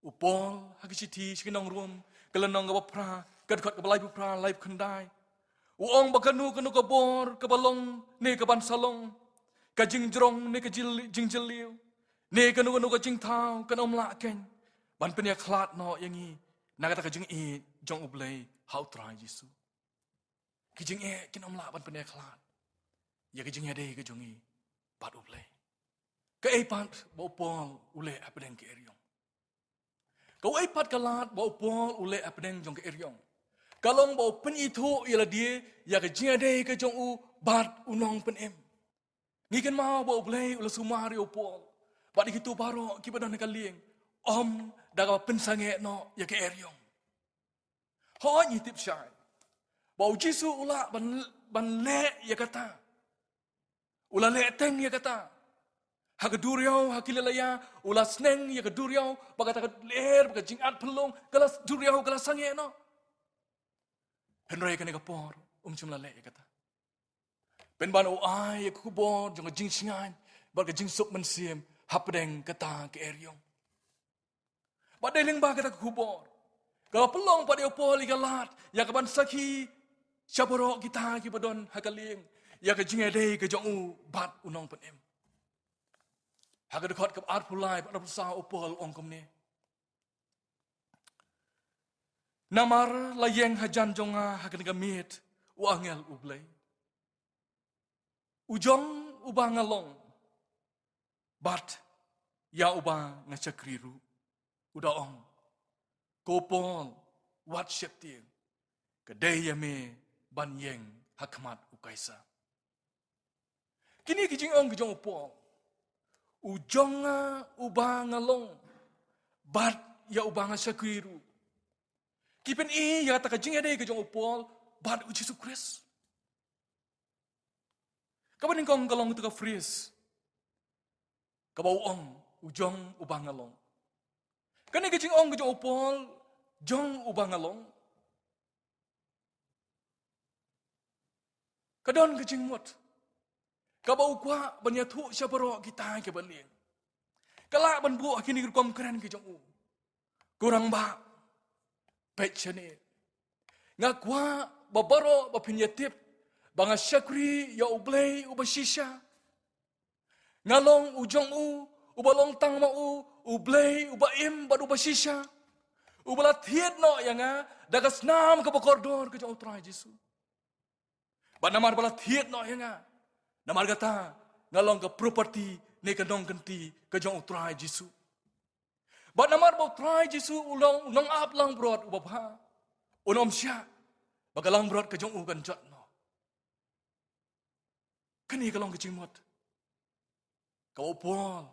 U Paul ha ka shithi sha ki nong Rom, ka lynnong kaba phra, ka dkhot kaba laiphew phra, laiphew khyndai, u ong ba kano kano ka bor kaba long ne kaban sa long, ka jingjrong ne ka jyl-, jingjylliew, ne kano kano ka jingthaw, kan ym lah keiñ ban pynïakhlad noh ïa ngi na kata ka jingïeit jong U Blei ha U Trai Jisu. Ki jingeh kin ym lah ban pynïakhlad ïa ki jingïadei ka jong ngi bad U Blei. Kaei pat ba u Paul u leh hapdeng ka eriong? Kawei pat ka lad ba u Paul u leh hapdeng jong ka eriong ka long ba u pynithuh ïa lade ïa ka jingïadei ka jong u bad U Nongpynim. Ngi kynmaw ba U Blei u la sumar ïa u Paul bad ïa kito baroh kiba don ha ka lieng, ym da kaba pynsangeh noh ïa ka eriong. Hooid, ngi tip shai ba U Jisu u lah ban, ban leh ïa kata. U la leh teng ïa kata. Ha ka duriaw ha Galilaia, u la sneng ïa ka duriaw, ba kata ka lyer, ba ka jingat pynlong, ka la, duriaw ka la sangeh noh. Hynrei kane ka por um shym la leh ïa kata. Pynban u ai ïa ka khubor jong ka jingshngaiñ bad ka jingsuk mynsiem hapdeng kata ka eriong. Bad dei lyngba kata ka khubor ka la pynlong pat ïa u Paul ïa ka lad ïa kaban sakhi sha baroh kita kiba don ha ka lieng ïa ka jingïadei ka jong u bad U Nongpynim. Ha ka dkhot kaba arphew lai bad arphew saw u Paul u ong kumne: Namar la ïeng hajan jong nga ha kane ka miet u angel U Blei, u jong uba nga long, bad ïa uba nga shakri ruh, u da ong, Ko Paul, wat sheptieng, ka dei ïa me ban ïeng ha khmat u Kaisar. Kine ki jingong ki jong u Paul, u jong nga uba nga long, bad ïa uba nga shakri ruh, ki pyni ïa kata ka jingïadei ka jong u Paul bad U Jisu Khrist. Kaba nyngkong ka long kata ka phrase kaba u ong, u jong uba nga long. Kane ka jingong ka jong u Paul, jong uba nga long, ka don ka jingmut kaba u kwah ban ïathuh sha baroh kita kiba lieng. Ka lah ban buh ha kine ki rukom kren ki jong u: Ko Rangbah, peit shane. Nga kwah ba baroh ba phin ïatip ba nga shakri ïa U Blei uba shisha. Nga long u jong u, uba long tang ma u, U Blei uba im bad uba shisha, uba la thied noh ïa nga da ka snam kaba kordor ka jong U Trai Jisu. Bad namar ba la thied noh ïa nga, namar kata nga long ka property ne ka nongkynti ka jong U Trai Jisu. Bad namar ba U Trai Jisu u long u nongap langbrot uba bha, un ym shah ba ka langbrot ka jong u kan jot noh. Kane ka long ka jingmut kaba u Paul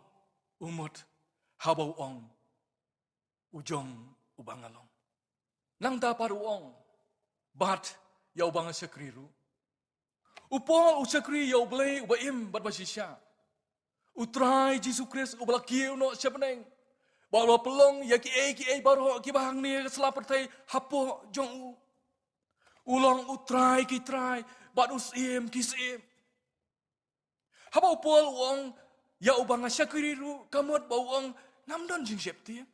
u mut haba u ong, u jong uba nga long. Nangta pat u ong, bad ïa uba nga shakri ruh. U Paul u shakri ïa U Blei uba im bad ba shisha, U Trai Jisu Khrist uba la kiew noh sha bneng, ba u la pynlong ïa kiei kiei baroh kiba hangne ha ka sla pyrthei hapoh jong u. U long U Trai ki trai bad U Syiem ki syiem. Haba u Paul u ong, ïa uba nga shakri ruh, ka mut ba u ong, ngam don jingsheptieng.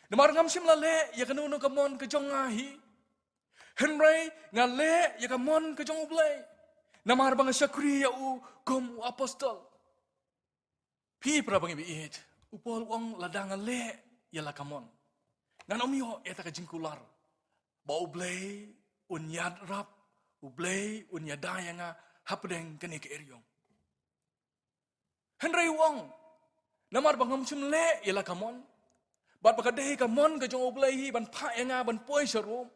Namar ngam shym la leh ïa kano kano ka mon ka jong nga hi, hynrei nga leh ïa ka mon ka jong U Blei, namar ba nga shakri ïa u kum u apostol. Phi para bangeit, u Paul u ong, lada nga leh ïa la ka mon, ngan ym ïoh ïa kata ka jingkular ba U Blei un ïatrap, U Blei un ïada ïa nga hapdeng kane ka eriong. Hynrei u ong, namar ba ngam shym leh ïa la ka mon, bad ba ka dei ka mon ka jong U Blei hi ban phah ïa nga ban poi sha Rom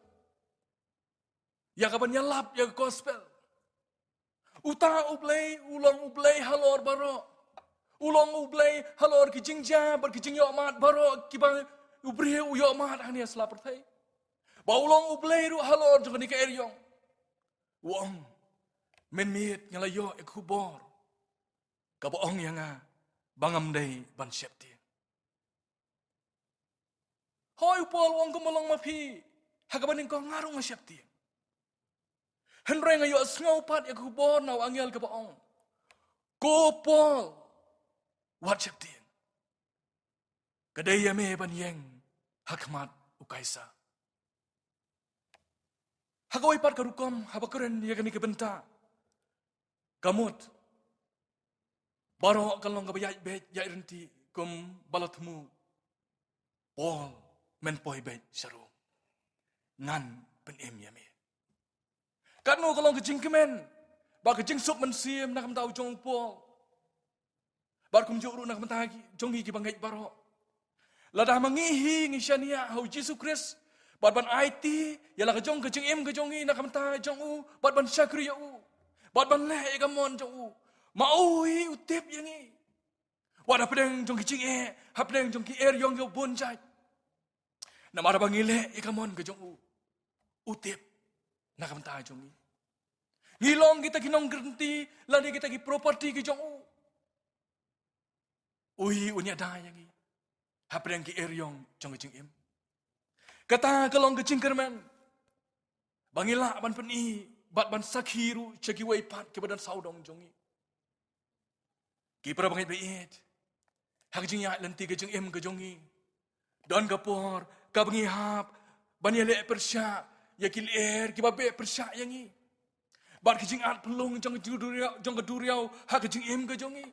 ïa kaban ïalap ïa ka gospel. Uta U Blei u long U Blei halor baroh. U long U Blei halor ki jingjia bad ki jingïohmad baroh kiba u briew u ïohmad hangne ha sla pyrthei. Ba u long U Blei ruh halor jong kane ka eriong. U ong, mynmiet nga la ïoh ïa ka khubor kaba ong ïa nga ba ngam dei ban sheptieng. Hooid, u Paul u ong, kumba long ma phi, ha kaba nyngkong nga ruh nga sheptieng. Hynrei nga ïohsngew pat ïa ka khubor na u angel kaba ong, ko Paul, wat sheptieng. Ka dei ïa me ban ïeng ha khmat u Kaisar. Ha kawei pat ka rukom, haba kren ïa kane ka bynta, ka mut baroh ka long kaba ïaid beit ïaid ryntih kumba la thmu. Paul, men poi beit sha Rom. Ngan pynim ïa me. Katno ka long ka jingkmen bad ka jingsuk mynsiem na ka bynta u jong u Paul, bad kumjuh ruh na ka bynta ki jong ngi kiba ngeit baroh. Lada ma ngi hi ngi shaniah ha u Jisu Khrist bad ban aiti ïa la ka jong ka jingim ka jong ngi na ka bynta jong u, bad ban shakri ïa u, bad ban leh ïa ka mon jong u, ma u hi u tip ïa ngi. Wat hapdeng jong ki jingeh, hapdeng jong ki eriong kiba bun jait, namar ba ngi leh ïa ka mon ka jong u, u tip na ka bynta jong ngi. Ngi long kita ki nongkynti lane kita ki property ki jong u, u hi un ïada ïa ngi hapdeng ki eriong jong ka jingim. Kata ka long ka jingkyrmen ba ngi lah ban pyni bad ban sakhi ruh sha kiwei pat kiba don sawdong jong ngi. Ki para bangeit ba ïeit, ha ka jingïaid lynti ka jingim ka jong ngi, don ka por kaba ngi hap ban ïaleh pyrshah ïa ki lyer kiba beh pyrshah ïa ngi, bad ki jingat phyllung jong ka duriaw, jong ka duriaw ha ka jingim ka jong ngi.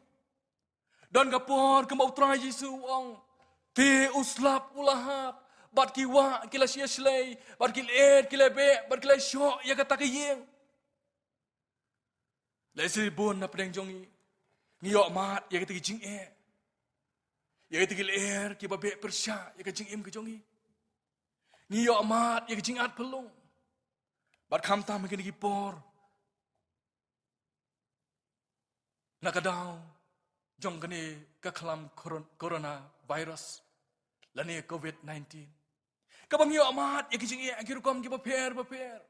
Don ka por kumba u Trai Jisu u ong, te u slap u la hap, bad ki wah ki la shia shlei, bad ki lyer ki la beh, bad ki la shoh ïa kata ka ïing. Lehse bun na pdeng jong ngi, ngi ïoh mad ïa kita ki jingeh, ïa kita ki lyer kiba beh pyrshah ïa ka jingim ka jong ngi. Ngi ïoh mad ïa ka jingat phyllung. Bad khamtam ha kine ki por, na ka daw jong kane ka khlam coron-, coronavirus lane covid nineteen, kaba ngi ïoh mad ïa ki jingeh ha ki rukom kiba pher bapher.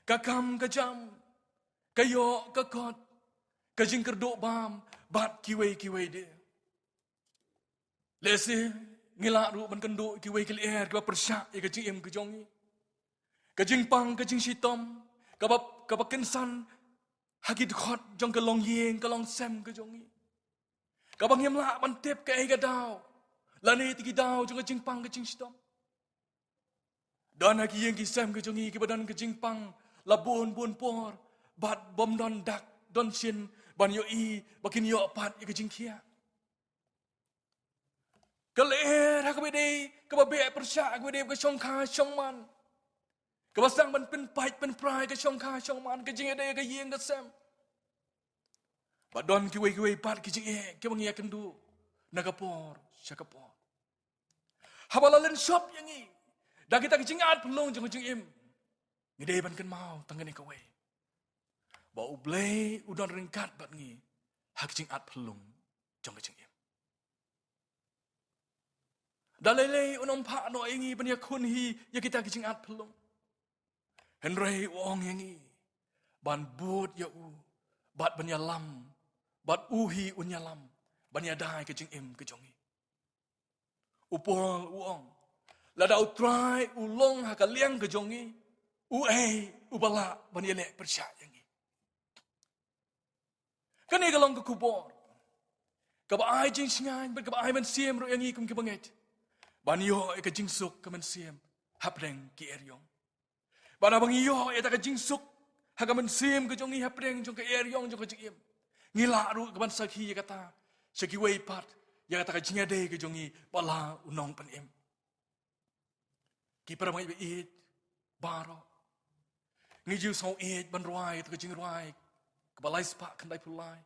Ka kam ka jam, ka ïoh ka kot, ka jingkyrduh bam, bad kiwei kiwei de. Lehse ngi lah ruh ban kynduh kiwei ki lyer kiba pyrshah ïa ka jingim ka jong ngi. Ka jingpang ka jingshitom kaba, kaba kynsan ha ki dkhot jong ka longïing ka longsem ka jong ngi, kaba ngim lah ban tip kaei ka daw lane ïa ki daw jong ka jingpang ka jingshitom. Don ha ki ïing ki sem ka jong ngi kiba don ka jingpang la bun bun por, bad bym don dak don shin ban ïohi ba kin ïoh pat ïa ka jingkhiah. Ka lyer ha kaba dei kaba beh pyrshah, ha kaba dei ka shongkha shongman, kaba sdang ban pynpait pynpra ïa ka shongkha shongman, ka jingïadei ka ïing ka sem. Bad don kiwei kiwei pat ki jingeh kiba ngi ïakynduh na ka por sha ka por. Haba la lynshop ïa ngi da kita ki jingat phyllung jong ka jingim, ngi dei ban kynmaw tang kane kawei, ba U Blei u don ryngkat bad ngi ha ki jingat phyllung jong ka jingim. Da lei lei un ym phah noh ïa ngi ban ïakhun hi ïa kita ki jingat phyllung. Hynrei u ong ïa ngi ban bud ïa u, bad ban ïalam, bad u hi un ïalam ban ïada ïa ka jingim ka jong ngi. U Paul u ong, lada U Trai u long ha ka liang ka jong ngi, uei uba lah ban ïaleh pyrshah ïa ngi? Kane ka long ka khubor kaba ai jingshngaiñ bad kaba ai mynsiem ruh ïa ngi kum ki bangeit, ban ïoh ïa ka jingsuk ka mynsiem hapdeng ki eriong. Bad haba ngi ïoh ïa kata ka jingsuk ha ka mynsiem ka jong ngi hapdeng jong ka eriong jong ka jingim, ngi lah ruh ka ban sakhi ïa kata sha kiwei pat, ïa kata ka jingïadei ka jong ngi bad la u Nongpynim. Ki para bangeit ba ïeit baroh, ngi ju sngew ïeit ban rwai ïa kata ka jingrwai kaba lai spah khyndai phew lai,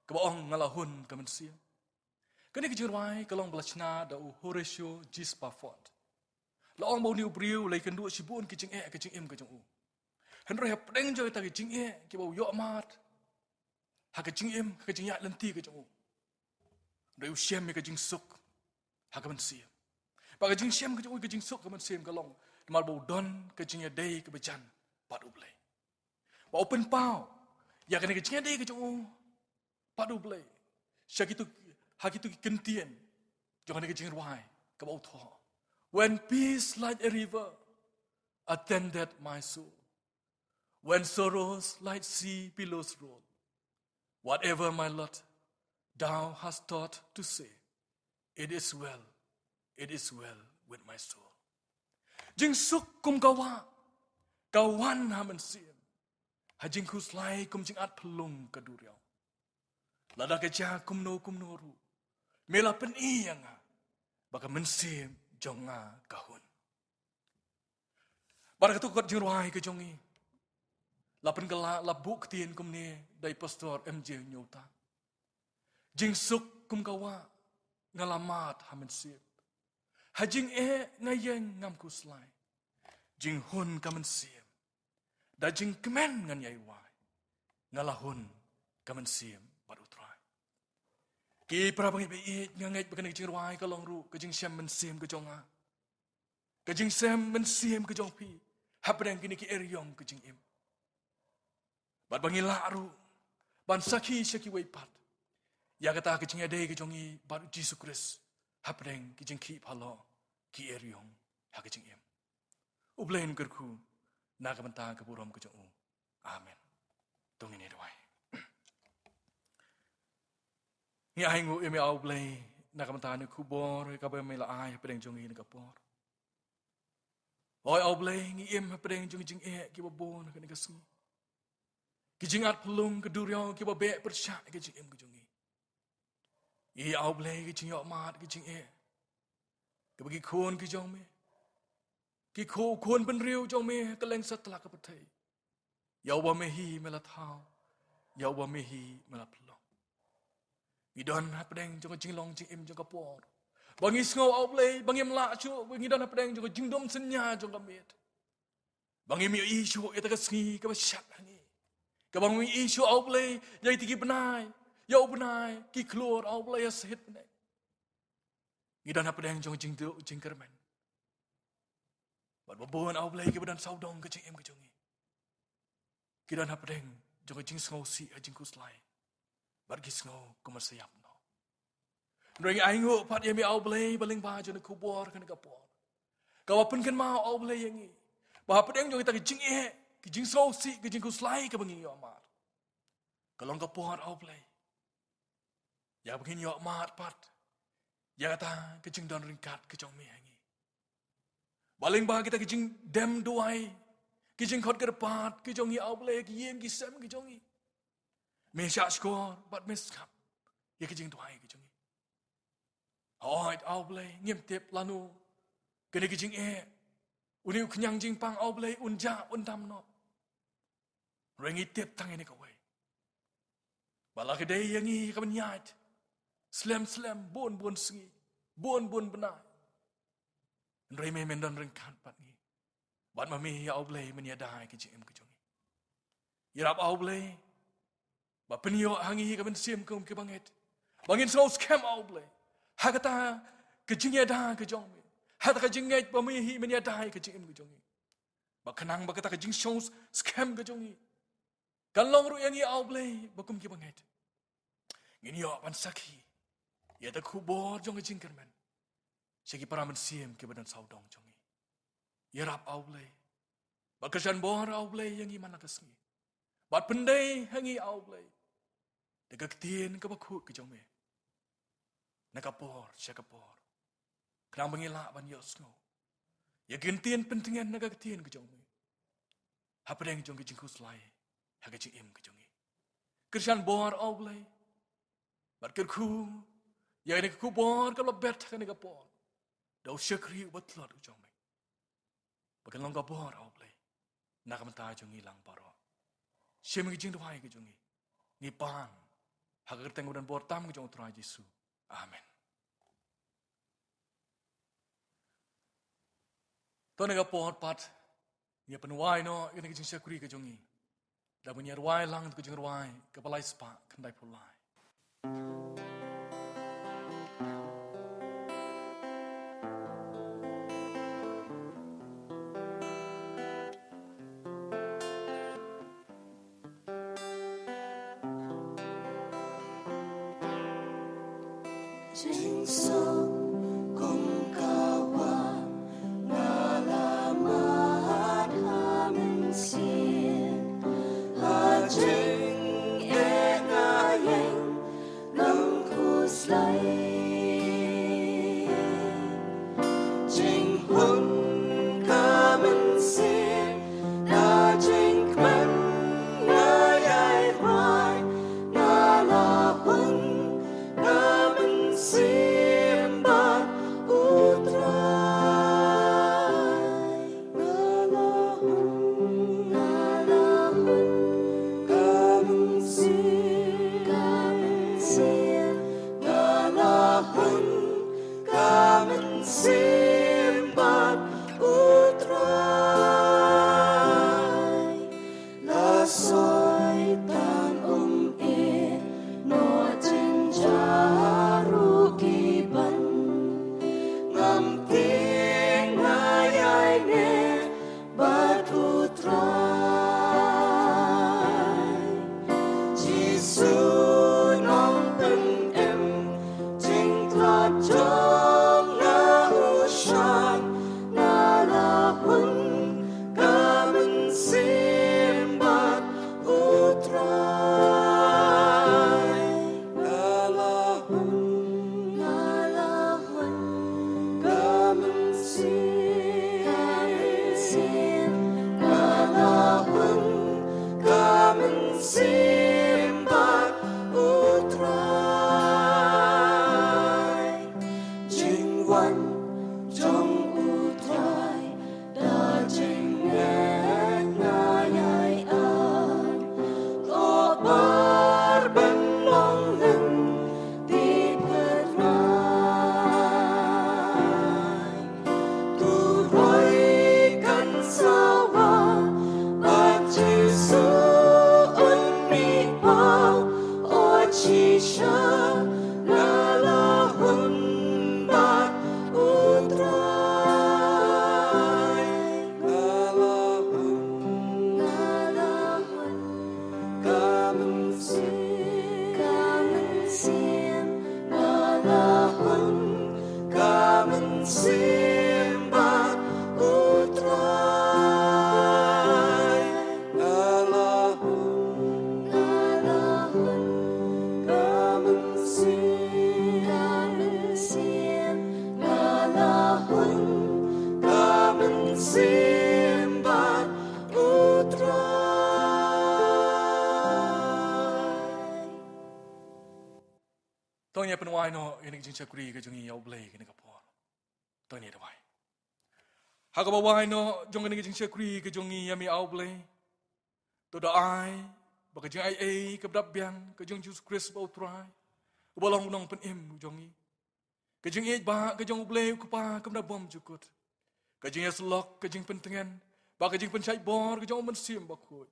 kaba ong Nga la hun ka mynsiem. Kane ka jingrwai ka long ba la shna da u Horatio G. Spafford. La ong ba une u briew u la ïakynduh shibun ki jingeh ha ka jingim ka jong u. Hynrei hapdeng jong kita ki jingeh kiba u ïoh mad ha ka jingim, ha ka jingïaid lynti ka jong u, hynrei u shem ïa ka jingsuk ha ka mynsiem. Bad ka jingshem ka jong u, ka jingsuk ka mynsiem ka long namar ba u don ka jingïadei kaba jan bad U Blei. Ba u pynpaw ïa kane ka jingïadei ka jong u bad U Blei sha kito, ha kito ki kyntien jong kane ka jingrwai kaba u thoh. When peace like a river attended my soul, when sorrows like sea billows roll, whatever my lot, thou hast taught to say, it is well, it is well with my soul. Jingsuk kum ka wah ka wan ha mynsiem, ha jingkhuslai kum jingat phyllung ka duriaw. Lada ka jia kumno kumno ruh, me la pyni ïa nga ba ka mynsiem jong nga ka hun. Bad ha kato ka kot jingrwai ka jong ngi, la pynkylla, la buh ktien kumne da i Pastor M J Hynñiewtrep. Jingsuk kum ka wah nga la mad ha mynsiem. Ha jingeh nga ïeng ngam khuslai. Jinghun ka mynsiem, da jingkmen ngan ïai rwai. Nga la hun ka mynsiem bad U Trai. Ki para bangeit ba ïeit, nga ngeit ba kane ka jingrwai ka long ruh ka jingshem mynsiem ka jong nga, ka jingshem mynsiem ka jong phi hapdeng kine ki eriong ka jingim. Bad ba ngi lah ruh ban sakhi sha kiwei pat ïa kata ka jingïadei ka jong ngi bad U Jisu Khrist hapdeng ki jingkhih phalor, ki eriong ha ka jingim. U Blei un kyrkhu na ka bynta ka burom ka jong u. Amen. To ngin ïa duwai. Ngi ainguh ïa me, A U Blei, na ka bynta kane ka khubor kaba me la ai hapdeng jong ngi kane ka por. Hooid A U Blei, ngi im hapdeng jong ki jingeh kiba bun ha kane ka sngi. Ki jingat phyllung ka duriaw kiba beh pyrshah ïa ka jingim ka jong ngi. Ïa A U Blei, ka jingïohmad, ka jingeh kaba ki khun ki jong me, ki khun, khun bynriew jong me ha kylleng satlak ka pyrthei, ïa uba me hi me la thaw, ïa uba me hi me la pynlong. Ngi don hapdeng jong ka jinglong jingim jong ka por ba ngi sngew, A U Blei, ba ngim lah shuh, ba ngi don hapdeng jong ka jingdum synñia jong ka miet. Ba ngim ïohi shuh ïa kata ka sngi kaba shad ha ngi, kaba ngim ïohi shuh, A U Blei, ïa kita ki bnai, ïa u bnai, ki khlur, A U Blei, ïa sahit bnai. Ngi don hapdeng jong ka jingduh jingkyrmen. Bad ba bun, A U Blei, kiba don sawdong ka jingim ka jong ngi, ki don hapdeng jong ka jingsngewsih ha jingkhuslai, bad ki sngew kumba sa ïap noh. Hynrei ngi ainguh pat ïa me, A U Blei, ba lyngba jong kane ka khubor kane ka por, kaba pynkynmaw, A U Blei, ïa ngi ba hapdeng jong kita ki jingeh, ki jingsngewsih, ki jingkhuslai kaba ngi ïohmad, ka long ka por, A U Blei, ïa ba ngin ïohmad pat ïa kata ka jingdon ryngkat ka jong me ha ngi. Ba lyngba kita ki jingdem duwai, ki jingkhot kyrpad ki jong ngi, A U Blei, ki ïing ki sem ki jong ngi, me shahshkor bad me sngap ïa ki jingduwai ki jong ngi. Hooid A U Blei, ngim tip lano kane ka jingeh, une u khñiang jingpang, A U Blei, un jah un dam noh. Hynrei ngi tip tang ïa kane kawei, ba la ka dei ïa ngi ka ban ïaid slem slem, bun bun sngi, bun bun bnai, hynrei me men don ryngkat bad ngi. Bad ma me, A U Blei, men ïada ïa ka jingim ka jong ngi. Ïarap, A U Blei, ba pynïoh ha ngi ka mynsiem kum ki bangeit, ba ngin sngew skhem, A U Blei, ha kata ka jingïada ka jong me, ha kata ka jingngeit ba me hi men ïada ïa ka jingim ka jong ngi. Ba khnang ba kata ka jingsngew skhem ka jong ngi kan long ruh ïa ngi, A U Blei, ba kum ki bangeit ngin ïoh ban sakhi ïa kata ka khubor jong ka jingkyrmen sha ki para mynsiem kiba don sawdong jong ngi. Ïarap, A U Blei, bad kyrshan bor, A U Blei, ïa ngi man la ka sngi. Bad pyndei ha ngi, A U Blei, da ka ktien kaba khuid ka jong me na ka por sha ka por, khnang ba ngin lah ban ïohsngew ïa ka ktien pyntngen na ka ktien ka jong me hapdeng jong ka jingkhuslai ha ka jingim ka jong ngi. Kyrshan bor, A U Blei, bad kyrkhu ïa kane ka khubor kaba la bet ha kane ka por da u shakri uba tlot u jong me, ba kan long ka bor, A U Blei, na ka bynta jong ngi lang baroh. Shim ka jingduwai ka jong ngi, ngi pan ha ka kyrteng kaba don bor tam ka jong U Trai Jisu. Amen. To, na ka por pat, ngi pynwai noh ïa kane ka jingshakri ka jong ngi da ban ïa rwai lang ïa ka jingrwai kaba lai spah khyndai phew lai. Jingsuk kum ka wah Ïa pynwai noh ïa kane ka jingshakri ka jong ngi ïa U Blei kane ka por. To ngin ïa duwai. Ha kaba wai noh jong kane ka jingshakri ka jong ngi ïa me, A U Blei, to da ai ba ka jingaiei kaba dap biang ka jong Jisu Khrist ba U Trai, uba long u nongpynim jong ngi, ka jingïeit ba ka jong U Blei U Kpa kam da bymjukut, ka jingïasyllok, ka jingpyntngen bad ka jingpynshait bor ka jong U Mynsiem Bakhuid,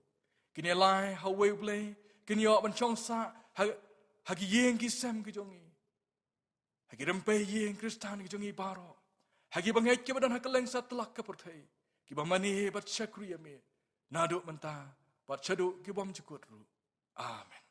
kin ïalai ha uwei U Blei, kin ïoh ban shong sah ha, ha ki ïing ki sem ka jong ngi, ha ki rympei ïing Khristan ka jong ngi baroh, ha ki bangeit kiba don ha kylleng satlak ka pyrthei, kiba mane bad shakri ïa me naduh mynta bad shaduh ki bymjukut ruh. Amen.